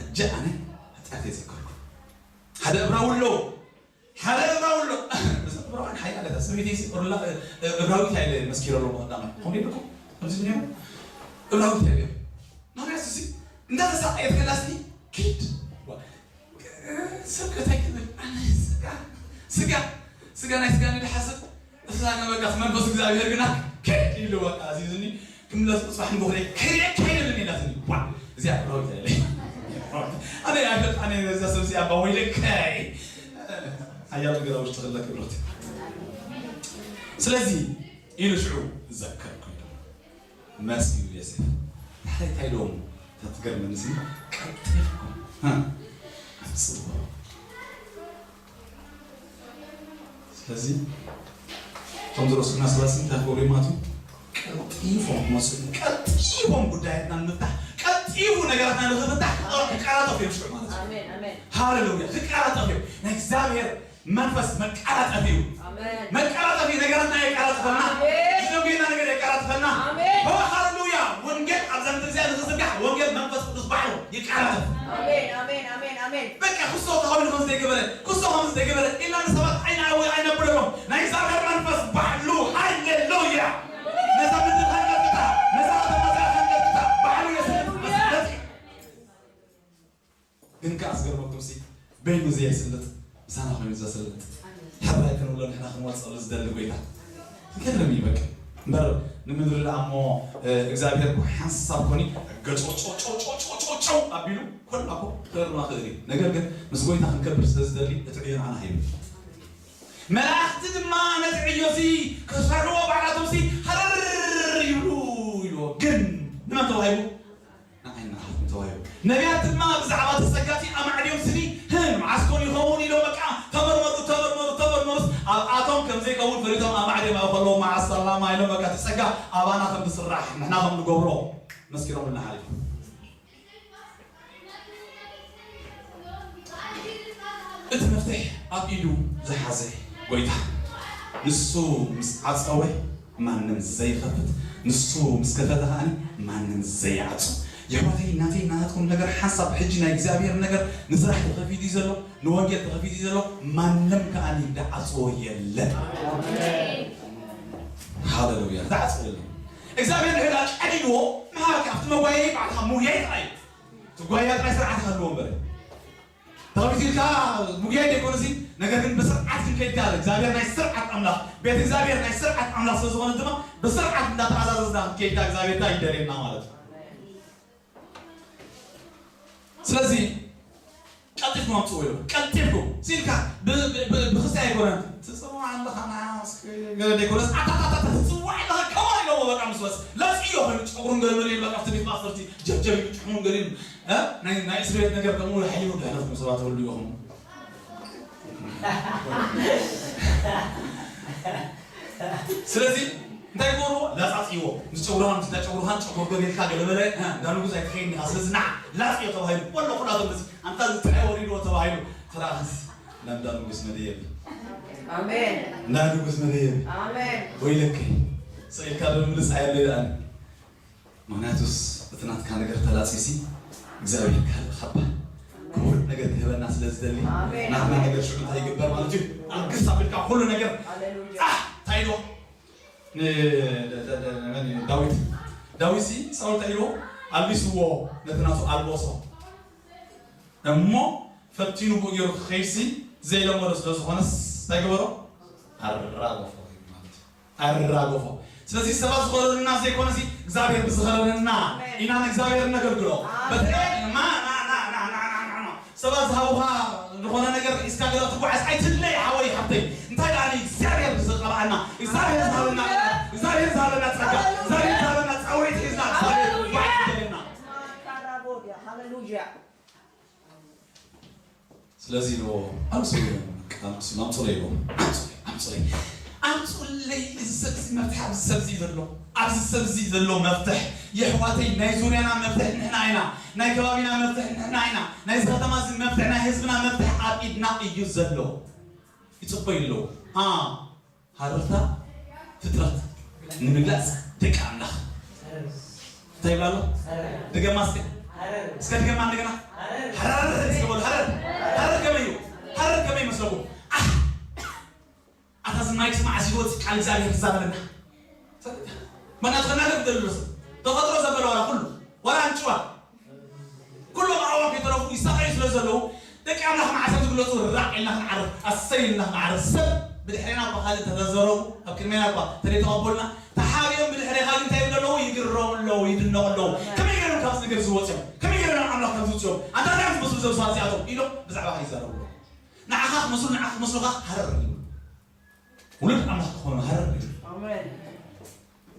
ሕጂ ኣነ ሓጢኣተይ ዘከርኩ ሓደ እብራዊ ኣሎ ሓደ እብራዊ ኣሎ እዛ እብራውያን ሓያለ እታ ሰበይተይ ሲ እብራዊት ኢለ መስኪረሎም ቀዳማይ ከምኡ ኢልኩም ከምዚ ነይሩ እብራዊት ኢለ ናብያስ ሲ እንዳተሳቀየት ከላስኒ ኪድ ሰብ ከታይ ክብል ኣነ ስጋ ስጋ ስጋ ናይ ስጋ ንድሓስብ እዛ ነበርካስ መንፈስ እግዚኣብሔር ግና ከይድ ኢሉ በቃ ኣዚዙኒ ክምለስ ምፅባሕ ንቦኽለይ ከይደ ከይደልን ኢላትኒ ዋ እዚኣ ክረውት ያለ ኣነ ያፈጥ ኣነ ነዛ ሰብ እዚኣ ባወይለ ከይ ሓያል ነገር ኣብ ውሽጢ ክለክ ብሎት ስለዚ ኢሉ ሽዑ ዘከርኩ ኢሉ መሲሉ የሴፍ እንታይ እንታይ ኢሎም ተትገርመኒ ሲ ቀልጢፍኩም ኣምፅዎ ስለዚ እቶም ዝረስዑና ሰባት እንታይ ክገብሩ ማለት ቀልጢፎም ክመፅኡ ቀልጢፎም ጉዳያትና ንምፍታሕ ቀልጢፉ ነገራትና ንክፍታሕ ክቀራጠፉ እዮም ሽዑ ማለት እዩ ሃሌሉያ ክቀራጠፉ እዮም ናይ እግዚኣብሔር መንፈስ መቀላጠፊ እዩ። መቀላጠፊ ነገራትና የቀላጥፈልና። ዝደጎና ነገር የቀላጥፈልና። ሃሌሉያ። ወንጌል ኣብዛ ምድር እዚኣ ንክዝርጋሕ ወንጌል መንፈስ ቅዱስ ባዕሉ ይቀላጥፍ። በቃ ክሶ ተኸዊሉ ከም ዘይገበረ ክሶ ከም ዘይገበረ ኢልና ንሰባት ኣይናዊ ኣይነብለሎም ናይ እግዚኣብሔር መንፈስ ባዕሉ ሃሌሉያ ነዛ ምድሪ ከንቀጥቅጣ ነዛ ከተማ እዚኣ ከንቀጥቅጣ ባዕሉ የስልጥ መስለት እዩ። ግን ከኣ ዝገርመኩም ሲ በይኑ ዘየስልጥ ምሳና ኮይኑ ዘስልጥ ሕራይ ክንብሎ ንሕና ክንወፀሉ ዝደሊ ጎይታ ይገርም እዩ በቃ እምበር ንምድሪ ደኣ እሞ እግዚኣብሔር ሓንሳብ ኮኒ ገጮጮጮጮው ኣቢሉ ኮላ ኮ ክርማ ክእል እዩ ነገር ግን ምስ ጎይታ ክንከብር ስለ ዝደሊ እቲ ዕዮ ንዓና ሃይብል መላእኽቲ ድማ ነቲ ዕዮ እዚ ክሰርሕዎ ባዕላቶም ሲ ሃረር ይብሉ ይብልዎ ግን ንመን ተዋሂቡ ንዓይና ንዓኹም ተዋሂቡ። ነቢያት ድማ ብዛዕባ እቲ ጸጋ እቲ ኣማዕድዮም ስኒ ህን መዓስ ኮን ይኸውን ኢሎም በቃ ተመርመሩ ተመርመሩ ተመርመሩስ ኣብኣቶም ከም ዘይከውን ፈሊጦም ኣማዕድዮም ኣብ ከለዉ መዓስ ሰላማ ኢሎም በቃ እቲ ጸጋ ኣባና ከም ዝስራሕ ንሕና ከም ንገብሮ መስኪሮምልና ሓሊፎም። እቲ መፍትሕ ኣብ ኢዱ ዝሓዘ ጎይታ፣ ንሱ ምስ ዓጸወ ማንም ዘይኸፍት፣ ንሱ ምስ ከፈተ ከኣ ማንም ዘይዓጹ። የሕዋተይ፣ ናተይ ናትኩም ነገር ሓንሳብ ሕጂ ናይ እግዚኣብሔር ነገር ንስራሕ ተኸፊቱ እዩ ዘሎ፣ ንወንጌል ተኸፊቱ እዩ ዘሎ። ማንም ከኣ እንዳዓጸወ የለን። ሃሌሉያ። ዝዓጸወ የለን። እግዚኣብሔር ድሕር ቀዲድዎ ምሃብካ ኣብቲ መጓየይ ባዕልኻ ምጉያይ ጥራይ እዩ። ትጓያ ጥራይ ስርዓት ሃልዎ እምበር። ተኸፊቱ ኢልካ ምጉያይ ዘይኮነሲ፣ ነገር ግን ብስርዓት ክንከይድ ከኣለ እግዚኣብሔር ናይ ስርዓት ኣምላኽ፣ ቤት እግዚኣብሔር ናይ ስርዓት ኣምላኽ ስለ ዝኾነ ድማ ብስርዓት እንዳተኣዛዘዝና ክንከይድ ከኣ እግዚኣብሔር እንታይ ይደልየና ማለት እዩ። ስለዚ ቀልጢፍኩም ኣምፅኡ ይብል። ቀልጢፍኩም ሲልካ ብ- ብ- ብ- ብክስታይ ኣይኮነን ትፅሙ ኣለኻ ና እስኪ ገለ ዘይኮነስ ኣታታታ ትፅዋዕ ኣለኻ ከማን ኢሎሞ በቃ ምስ በስ ለፅዮ ኮይኑ ጨጉሩን ገለመለ ኢሉ በቃ ፍትሊት ማስተርቲ ጀብጀብ ኢሉ ጭሕሙን ገሊሉ እ? ናይ ናይ እስር ቤት ነገር ከምኡ ሓይሉ ድሕነትኩም ሰባት ወልዱ ኢኹም። ስለዚ እንታይ ይገብርዎ? ላፃፅይዎ ምስ ጨጉርኻን ምስ ጨጉርኻን ጨጉር ገሊልካ ገለመለ እ፣ እንዳ ንጉስ ኣይትኸይድን ኢኻ። ስለዚ ንዓ ላፅዮ ተባሂሉ ወሎ ኩላቶም እዚ ኣንታ ዝፀሐ ወሪድዎ ተባሂሉ ተራእኸስ እንዳ ንጉስ መደየብ ኣሜን። እንዳ ንጉስ መደየብ ኣሜን። ወይለከ ሰኢልካ ዶ ምልስ ኣየለ ይልኣል። ምክንያቱስ እቲ ናትካ ነገር ተላጺሲ እግዚኣብሔር ካልእ ካባ ክቡር ነገር ክህበና ስለ ዝደሊ ኣሜን። ናትና ነገር ሽዑ እንታይ ይግበር ማለት እዩ? ኣልግስ ኣቢልካ ኩሉ ነገር ሃሌሉያ። ጻሕ እንታይ ኢልዎ? ን- ደ- ደ- ደ- መን እዩ? ዳዊት ዳዊት ሲ ሳውል እንታይ ኢልዎ? ኣልቢስዎ ነቲ ናቱ ኣልቦሶ እሞ ፈቲኑ ብኡ ገይሩ ክኸይድሲ ዘይለመዶ ስለ ዝኾነስ እንታይ ገበሮ? ኣራገፎ ማለት እዩ። ኣራገፎ። ስለዚ ሰባት ዝኸለሉና ዘይኮነሲ እግዚኣብሔር ብዝኸለለና ኢና ንእግዚኣብሔር እነገልግሎ። ኣሜን። በተለይ ማ- ና- ና- ና- ና- ና- ና- ና- ሰባት ዝሃቡኻ ዝኾነ ነገር ሒዝካ ገዛ ትጓዓዝ ኣይትድለይ ሓወይ ሓብተይ። እንታይ ደኣ እግዚኣብሔር ብዝቐብኣና እግዚኣብሔር ዝሃበና እግዚኣብሔር ዝሃበና ጸጋ እግዚኣብሔር ዝሃበና ጻውዒት ሒዝና እግዚኣብሔር ሃሌሉያ። ጓዓዝ ይደለና። ሃሌሉያ። ስለዚ ኢልዎ ኣምፅኡ ኣምፅኡ ኣምፅኡለይ ኢልዎ ኣምፅኡለይ ኣምፅኡለይ ኣምፅኡለይ። እዚ ሰብዚ መፍትሒ ኣብዚ ሰብዚ እዩ ዘሎ። ኣብዚ ሰብዚ ዘሎ መፍትሕ የሕዋተይ ናይ ዙርያና መፍትሕ ንሕና ኢና። ናይ ከባቢና መፍትሕ ንሕና ኢና። ናይዚ ከተማ እዚ መፍትሕ ናይ ህዝብና መፍትሕ ኣብ ኢድና እዩ ዘሎ። ይፅበዩ ኣለዉ። ሃረርታ ፍጥረት ንምግላፅ ደቂ ኣምላኽ እንታይ ይብላ ኣሎ? ድገማ እስከ እስከ ድገማ እንደገና። ሃረር እስከ በሉ። ሃረር ሃረር ከመይ እዩ? ሃረር ከመይ ይመስለኩም? ኣህ! ኣታ እዚ ማይክ ስማዕ እዚ ወፅእ ቃል እግዚኣብሔር ትዛረበና። መናት ተናገር ደሉ ተፈጥሮ ዘበለ ዋላ ኩሉ ዋላ ኣንጭዋ ኩሎም ኣዕዋፍ ይተረፉ ይሳቐዩ ስለ ዘለዉ ደቂ ኣምላኽ መዓሰብ ዝግለፁ ራዕ ኢልና ክንዓርፍ ኣሰይ ኢልና ክንዓርፍ ሰብ ብድሕሬና እኳ ካልእ እንተተዘረቡ ኣብ ቅድሜና እኳ እንተዘይተቐበሉና ተሓቢኦም ብድሕሬኻ ግን እንታይ ይብሉ ኣለዉ? ይግረሙ ኣለዉ፣ ይድነቑ ኣለዉ። ከመይ ገይሮም ካብዚ ነገር ዝወፅኦም? ከመይ ገይሮም ናብ ኣምላኽ ከምዚ ውፅኦም? ኣንታ እንታይ እዮም ዝመስሉ ዘብስዋ እዚኣቶም ኢሎም ብዛዕባኻ ይዛረቡ ኣለዉ። ንዓኻ ክመስሉ ንዓኻ ክመስሉኻ ሃረር ይብሉ። ውሉድ ኣምላኽ ክኾኑ ሃረር ይብሉ። ኣሜን።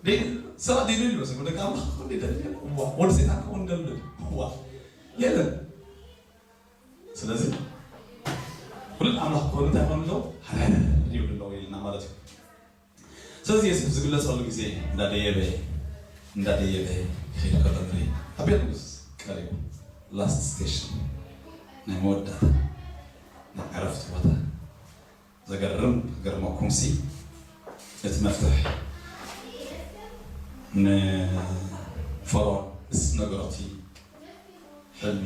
ደይ- ሰባት ደይደልዩ መሰለኩም ደቂ ኣምላኽ ክኾኑ ደይደልዩ እዋ ወዲ ሰይጣን ክኾኑ ደልዩ እዋ የለን። ስለዚ ውሉድ ኣምላኽ ክኾኑ እንታይ ክኾኑ ኣለዉ? ሃረር ይብሉ ኣለዉ ኢልና ማለት እዩ። ስለዚ የሱስ ዝግለጸሉ ግዜ እንዳደየበ እንዳደየበ ይኸይድ ከሎ ንርኢ። ኣብ ቤት ንጉስ ቀሪቡ ላስት ስቴሽን ናይ መወዳእታ ናይ ዕረፍቲ ቦታ ዘገርም ክገርመኩምሲ እቲ መፍትሕ ንፈርዖን ምስ ነገሮ እቲ ሕልሚ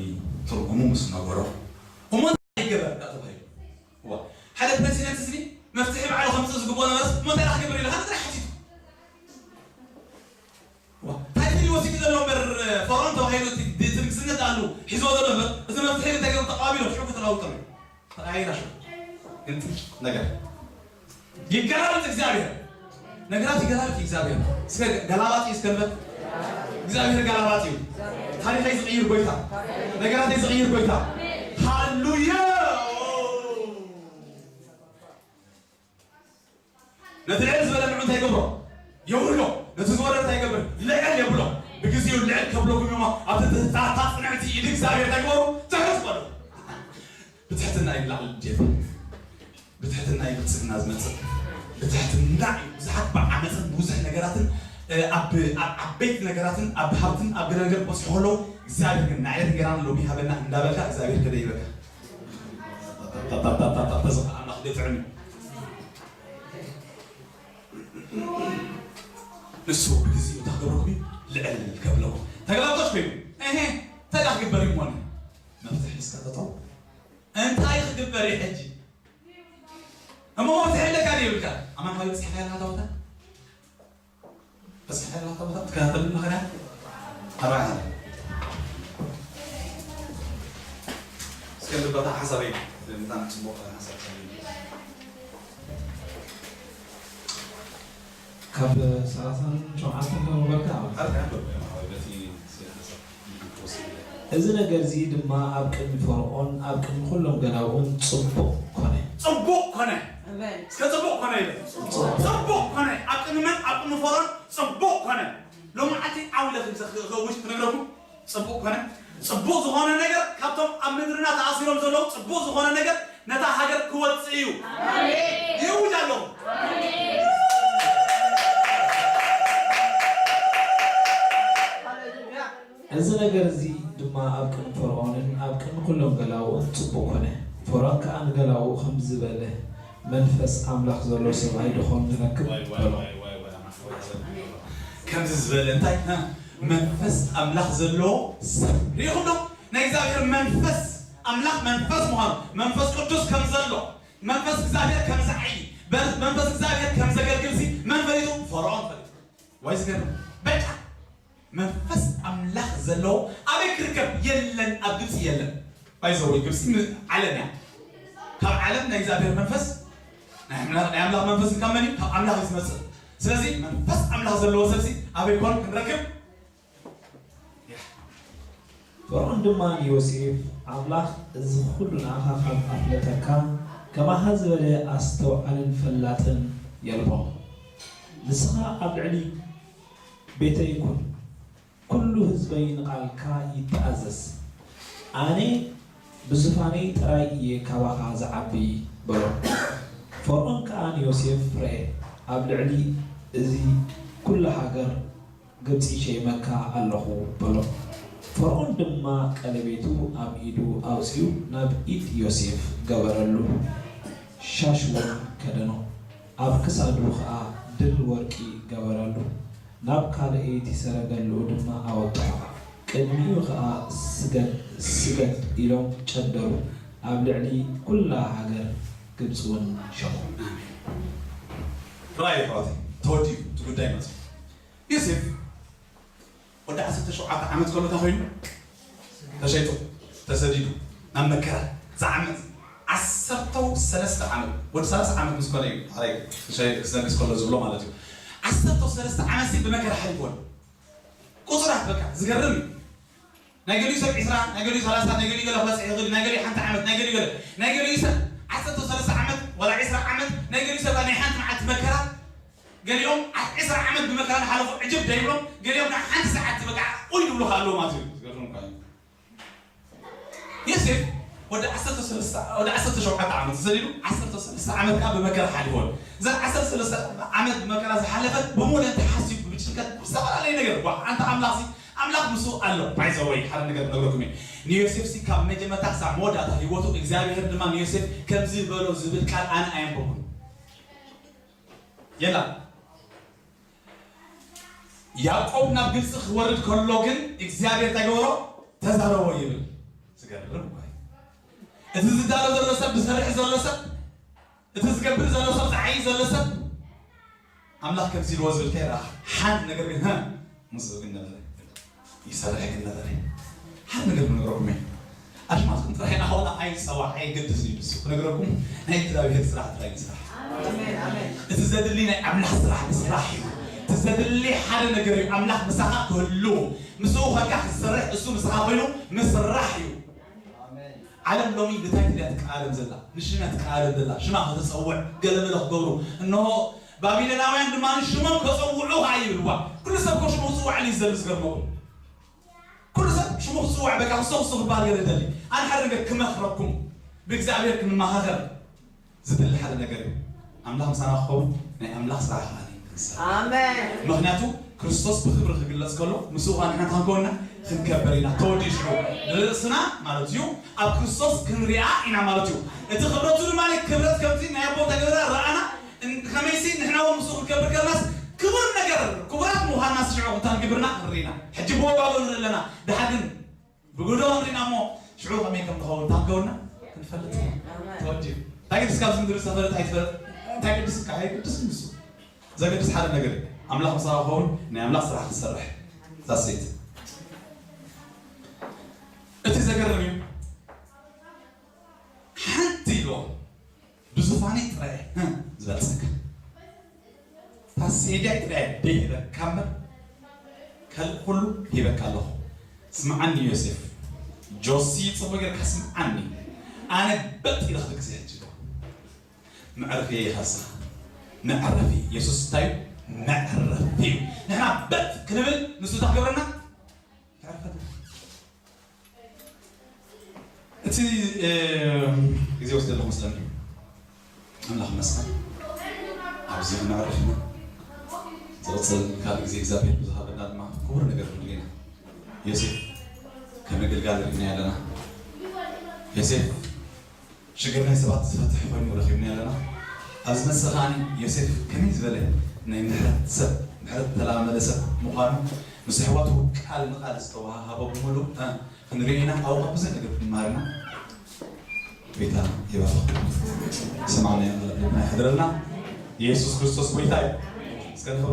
ትርጉሙ ምስ ነገሮ እሞ እንታይ ይገበር እንዳተባሂሉ እዋ ሓደ ፕረዚደንት እዚ መፍትሒ ባዕሉ ከምፅእ ዝግብኦ ነበርስ እሞ እንታይ ክገብር ኢሉ ሓደ ጥራሕ ሓቲቱ ታይትል ወሲዱ ዘሎ እምበር ፈርዖን ተባሂሉ እቲ ንግስነት ኣሉ ሒዝዎ ዘሎ እምበር እዚ መፍትሒ እንታይ ገይሩ ተቃዋሚሎም ሽዑ ከተለውጦም እዩ ተቃይራ ሽዑ ግልፂ ነገር ይገላበጥ እግዚኣብሔር ነገራት ይገላበጥ እግዚኣብሔር እስከ ገላባጥ እዩ እስከ ንበል እግዚኣብሔር ገላባጥ እዩ ታሪኸይ ዝቕይር ጎይታ ነገራተይ ዝቕይር ጎይታ ሃሌሉያ ነቲ ልዕል ዝበለ ንዑ እንታይ ይገብሮ የውርዶ ነቲ ዝወረደ እንታይ ይገብር ልዕል የብሎ ብግዜኡ ልዕል ከብለኩም እዮም ኣብቲ ትህታታ ፅንዕቲ ኢድ እግዚኣብሔር እንታይ ግበሩ ትሕት በሉ ብትሕትና እዩ ላዕሊ ጀት ብትሕትና እዩ ብልፅግና ዝመፅእ ብትሕትና እዩ ብዙሓት ብዓመፅን ብዙሕ ነገራትን ኣብ ዓበይቲ ነገራትን ኣብ ሃብትን ኣብ ገለ ነገር በፅሑ ከለዉ እግዚኣብሔር ግን ንዓይነት ገይራን ሎሚ ሃበና እንዳበልካ እግዚኣብሔር ከደይበካ ኣምላኽ ገጥዕም እዩ። ንሱ ብግዜኡ እንታይ ክገብረኩም እዩ? ልዕል ከብለኩም። ተገላብጦሽ ኮይኑ፣ እሄ፣ እንታይ ደኣ ክግበር እዩ እሞ? መፍትሒ እስከ ጠጠው። እንታይ ክግበር እዩ ሕጂ? እሞ መፍትሒ ኣለካ ድዩ የብልካ? ኣማን ሓወይ፣ በጺሕካ ኣለኻ ታቦታ? በጺሕካ ኣለኻ ታቦታ? ትከታተል ኣለኻ ድያ? ኣርባዕተ። እስከ ልባታ ሓሳበይ፣ ብጣዕሚ ጽቡቕ ሓሳብ ሰሚዐ። ካብ ሰላሳን ሸውዓተን ከምበልካ ኣብ ኣርባዕተ በቃ፣ በቲ ሓሳብ። እዚ ነገር እዚ ድማ ኣብ ቅድሚ ፈርዖን ኣብ ቅድሚ ኩሎም ገላውኡን ጽቡቕ ኮነ። ጽቡቕ ኮነ። ኣሜን። እስከ ጽቡቕ ኮነ ይበል። ጽቡቕ። ጽቡቕ ኮነ። ኣብ ቅድሚ መን? ኣብ ቅድሚ ፈርዖን ጽቡቕ ኮነ። ሎማዓንቲ ዓው ኢለ ክምሰ-፣ ክኸውሽ ክነግረኩም። ጽቡቕ ኮነ። ጽቡቕ ዝኾነ ነገር ካብቶም ኣብ ምድርና ተኣሲሮም ዘለዉ ጽቡቕ ዝኾነ ነገር ነታ ሃገር ክወጽእ እዩ። ኣሜን። ይእውጅ ኣለኹ። ኣሜን። እዚ ነገር እዚ ድማ ኣብ ቅድሚ ፈርዖንን ኣብ ቅድሚ ኩሎም ገላውኡን ጽቡቕ ኮነ። ፈርዖን ከኣ ንገላውኡ ከምዚ በለ፣ መንፈስ ኣምላኽ ዘሎ ሰብኣይ ድኾን ንረክብ? ዋይ፣ ዋይ፣ በሎ። ዋይ፣ ዋይ፣ ዋይ፣ ኣምላኽ ወይ ዘለ-፣ ከምዚ ዝበለ እንታይ? ሃ? መንፈስ ኣምላኽ ዘለዎ ሰብ። ርኢኹም ዶ? ናይ እግዚኣብሔር መንፈስ፣ ኣምላኽ መንፈስ ምዃኑ፣ መንፈስ ቅዱስ ከም ዘሎ፣ መንፈስ እግዚኣብሔር ከም ዝዓዪ፣ በ-፣ መንፈስ እግዚኣብሔር ከም ዘገልግል ሲ መን ፈሊጡ? ፈርዖን ፈሊጡ። ዋይ ዝገርም። በቃ መንፈስ ኣምላኽ ዘለዎ ኣበይ ክርከብ? የለን፣ ኣብ ግብፂ የለን። ባይዘወይ ግብፂ ም-፣ ዓለም እያ። ካብ ዓለም ናይ እግዚኣብሔር መንፈስ፣ ናይ ኣምላኽ፣ ናይ ኣምላኽ መንፈስ ካብ መን እዩ? ካብ ኣምላኽ እዩ ዝመፅእ። ስለዚ መንፈስ ኣምላኽ ዘለዎ ሰብሲ ኣበይ ኮን ክንረክብ? ፈርዖን ድማ ንዮሴፍ፣ ኣምላኽ እዚ ኹሉ ንኣኻ ካብ ኣፍለጠካ፣ ከማኻ ዝበለ ኣስተውዓልን ፈላጥን የልቦ። ንስኻ ኣብ ልዕሊ ቤተይ ኩን፣ ኩሉ ህዝበይ ንቓልካ ይተኣዘዝ። ኣነ ብዙፋነይ ጥራይ እየ ካባኻ ዝዓቢ በሎ። ፈርዖን ከኣ ንዮሴፍ፣ ርአ፣ ኣብ ልዕሊ እዚ ኩሉ ሃገር ግብጺ ሸይመካ ኣለኹ በሎ። ፈርዖን ድማ ቀለቤቱ ኣብ ኢዱ ኣውጺኡ ናብ ኢድ ዮሴፍ ገበረሉ፣ ሻሽ እውን ከደኖ፣ ኣብ ክሳዱ ኸኣ ድሪ ወርቂ ገበረሉ። ናብ ካልኣይቲ ሰረገላኡ ድማ ኣወጥሖ፣ ቅድሚኡ ኸኣ ስገድ፣ ስገድ ኢሎም ጨደሩ፣ ኣብ ልዕሊ ኵላ ሃገር ግብጺ እውን ሸኹ። ኣሜን። ራእይ ኣሕዋተይ፣ ተወዲኡ እቲ ጉዳይ መጽኡ። ዮሴፍ ወዲ ዓሰርተ ሸውዓተ ዓመት ከሎ እንታይ ኮይኑ? ተሸይጡ፣ ተሰዲዱ፣ ናብ መከራ ዝዓመት ዓሰርተው ሰለስተ ዓመት፣ ወዲ ሰላሳ ዓመት ምስ ኮነ እዩ፣ ሓራይ ክሰ-፣ ክሰግስ ከሎ ዝብሎ ማለት እዩ። ዓሰርተው ሰለስተ ዓመት ሲ ብመከራ ሓሊፍዎ። ቁጽራት በቃ ዝገርም እዩ። ናይ ገሊኡ ሰብ ዒስራ፣ ናይ ገሊኡ ሰላሳ፣ ናይ ገሊኡ ገለ ክበጽሕ ይኽእል፣ ናይ ገሊኡ ሓንቲ ዓመት፣ ናይ ገሊኡ ገለ፣ ናይ ገሊኡ ሰብ ዓሰርተው ሰለስተ ዓመት፣ ዋላ ዒስራ ዓመት፣ ናይ ገሊኡ ሰብ ናይ ሓንቲ መዓልቲ መከራ፣ ገሊኦም ዓ-፣ ዒስራ ዓመት ብመከራ ዝሓለፉ ዕጅብ ደይብሎም፣ ገሊኦም ከዓ ሓንቲ ሰዓት በቃ ኡይ ይብሉ ከ ኣለዉ ማለት እዩ። ዝገርም እኳ እዩ። ዮሴፍ ወዲ ዓሰርተ ሰለስተ፣ ወዲ ዓሰርተ ሸውዓተ ዓመት ተሰዲዱ፣ ዓሰርተ ሰለስተ ዓመት ከዓ ብመከራ ሓሊፎ። እዛ ዓሰርተ ሰለስተ ዓመት ብመከራ ዝሓለፈት ብምሉእ ተሓሲቡ ብጭንቀት ብዝተፈላለየ ነገር፣ ዋ፣ ኣንታ ኣምላኽ ሲ፣ ኣምላኽ ምስኡ ኣሎ። ባይ ዘ ወይ፣ ሓደ ነገር ክነግረኩም እየ። ንዮሴፍ ሲ ካብ መጀመርታ ክሳብ መወዳእታ ህይወቱ እግዚኣብሔር ድማ ንዮሴፍ ከምዚ በሎ ዝብል ቃል ኣነ ኣየንበብኩን። የላ። ያዕቆብ ናብ ግብፂ ክወርድ ከሎ ግን እግዚኣብሔር እንታይ ገበሮ? ተዛረቦ ይብል። ዝገርም እኮ እዩ። እቲ ዝዳሎ ዘሎ ሰብ፣ ዝሰርሕ ዘሎ ሰብ፣ እቲ ዝገብር ዘሎ ሰብ፣ ዝዓይ ዘሎ ሰብ ኣምላኽ ከምዚ ኢልዎ ዝብል ከይረኣ ሓንቲ ነገር ግን፣ ሀ፣ ምስኡ ግን ነበረ። ይሰርሕ ግን ነበረ። ሓደ ነገር ክነግረኩም እየ። ኣሽማትኩም ጥራይ ኣኾና ኣይጸዋዕ፣ ኣይገድስ እዩ ንሱ። ክነግረኩም ናይ እግዚኣብሔር ስራሕ ጥራይ ንስራሕ። ኣሜን፣ ኣሜን። እቲ ዘድሊ ናይ ኣምላኽ ስራሕ ምስራሕ እዩ። እቲ ዘድሊ ሓደ ነገር እዩ። ኣምላኽ ምሳኻ ክህሉ፣ ምስኡ ኾንካ ክትሰርሕ፣ እሱ ምሳኻ ኮይኑ ምስራሕ እዩ። ኣሜን። ዓለም ሎሚ እንታይ ድያ ትቃለም ዘላ? ንሽም እያ ትቃለም ዘላ። ሽማ ከተጸውዕ ገለ መለ ክገብሩ። እንሆ ባቢሎናውያን ድማ ሽሞም ከጸውዑ ኸዓ ይብልዋ። ኩሉ ሰብ እኮ ሽሙ ክጽዋዕ እዩ ዝደሊ፣ ዝገርመኩም። ኩሉ ሰብ ሽሙ ክጽዋዕ፣ በቃ፣ ክስቶ ክስቶ ክበሃል ገለ ይደሊ። ኣነ ሓደ ነገር ክመኽረኩም፣ ብእግዚኣብሔር ክንመኻኸር ዝደሊ ሓደ ነገር እዩ። ኣምላኽ ምሳና ክኸውን፣ ናይ ኣምላኽ ስራሕ ኸዓ ክንሰርሕ። ኣሜን። ምኽንያቱ ክርስቶስ ብኽብሪ ክግለጽ ከሎ፣ ምስኡ ኸዓ ንሕና እንታይ ክንከውን ኢና? ክንከብር ኢና። ተወዲኡ ሽዑ ንርእስና ማለት እዩ ኣብ ክርስቶስ ክንሪኣ ኢና ማለት እዩ። እቲ ክብረቱ ድማ ክብረት ከምቲ ናይ ኣቦ ተገብረ ረኣና። ከመይሲ ንሕና እውን ምስኡ ክንከብር ከለናስ ክቡር ነገር ክቡራት ምዃንና ሽዑ ክንታን ግብርና ክንርኢ ኢና። ሕጂ ብወጋጎ ንርኢ ኣለና። ድሓር ግን ብግዶ ክንርኢ ኢና እሞ ሽዑ ከመይ ከም ንኸውን ታንከውና ክንፈልጥ ኢና። ተወዲኡ እንታይ ግድስ ካብዚ ምድሪ ዝተፈለጥ ኣይትፈለጥ እንታይ ግድስ ኣይግድስ ንሱ ዘገድስ ሓደ ነገር እዩ። ኣምላኽ ምሳኻ ክኸውን ናይ ኣምላኽ ስራሕ ክትሰርሕ ዛሴት። እቲ ዘገርም እዩ። ሓንቲ ኢልዎ ብዙፋነይ ጥራይ ዝበልጸካ እታ ሴድያይ ጥራይ ደይበካ እምበር ካልእ ኩሉ ሂበካ ኣለኹ። ስምዓኒ ዮሴፍ፣ ጆሲ ጽቡቅ ጌርካ ስምዓኒ። ኣነ በጥ ኢለ ክድግስ እየ ሕጂ። መዕረፊ ኢኻ ንስኻ። መዕረፊ የሱስ እንታይ እዩ? መዕረፊ እዩ። ንሕና በጥ ክንብል ንሱ እንታይ ክገብረና? ከዕርፈና። እቲ ግዜ ወስደ ኣለኹ መስለኒ። ኣምላኽ ይመስገን። ኣብዚ ክነዕርፍ ኢና። ዝቕፅል ካልእ ግዜ እግዚኣብሔር ብዝሃበና ድማ ክቡር ነገር ክንርኢ ኢና። ዮሴፍ ከም ኣገልጋሊ ርኢናዮ ኣለና። ዮሴፍ ሽግር ናይ ሰባት ዝፈትሕ ኮይኑ ረኺብናዮ ኣለና። ኣብ ዝመጽእ ከኣ ዮሴፍ ከመይ ዝበለ ናይ ምሕረት ሰብ፣ ምሕረት ዝተለማመደ ሰብ ምዃኑ ምስ ኣሕዋቱ ቃል ንቃል ዝተወሃሃቦ ብምሉእ ክንርኢ ኢና። ካብኡ ብዙሕ ነገር ክንመሃር ኢና። ጎይታ ይባርኽ። ሰማዕናዮ ልብና ይሕድረልና። የሱስ ክርስቶስ ጎይታ እዩ። እስከ ንኽብሮ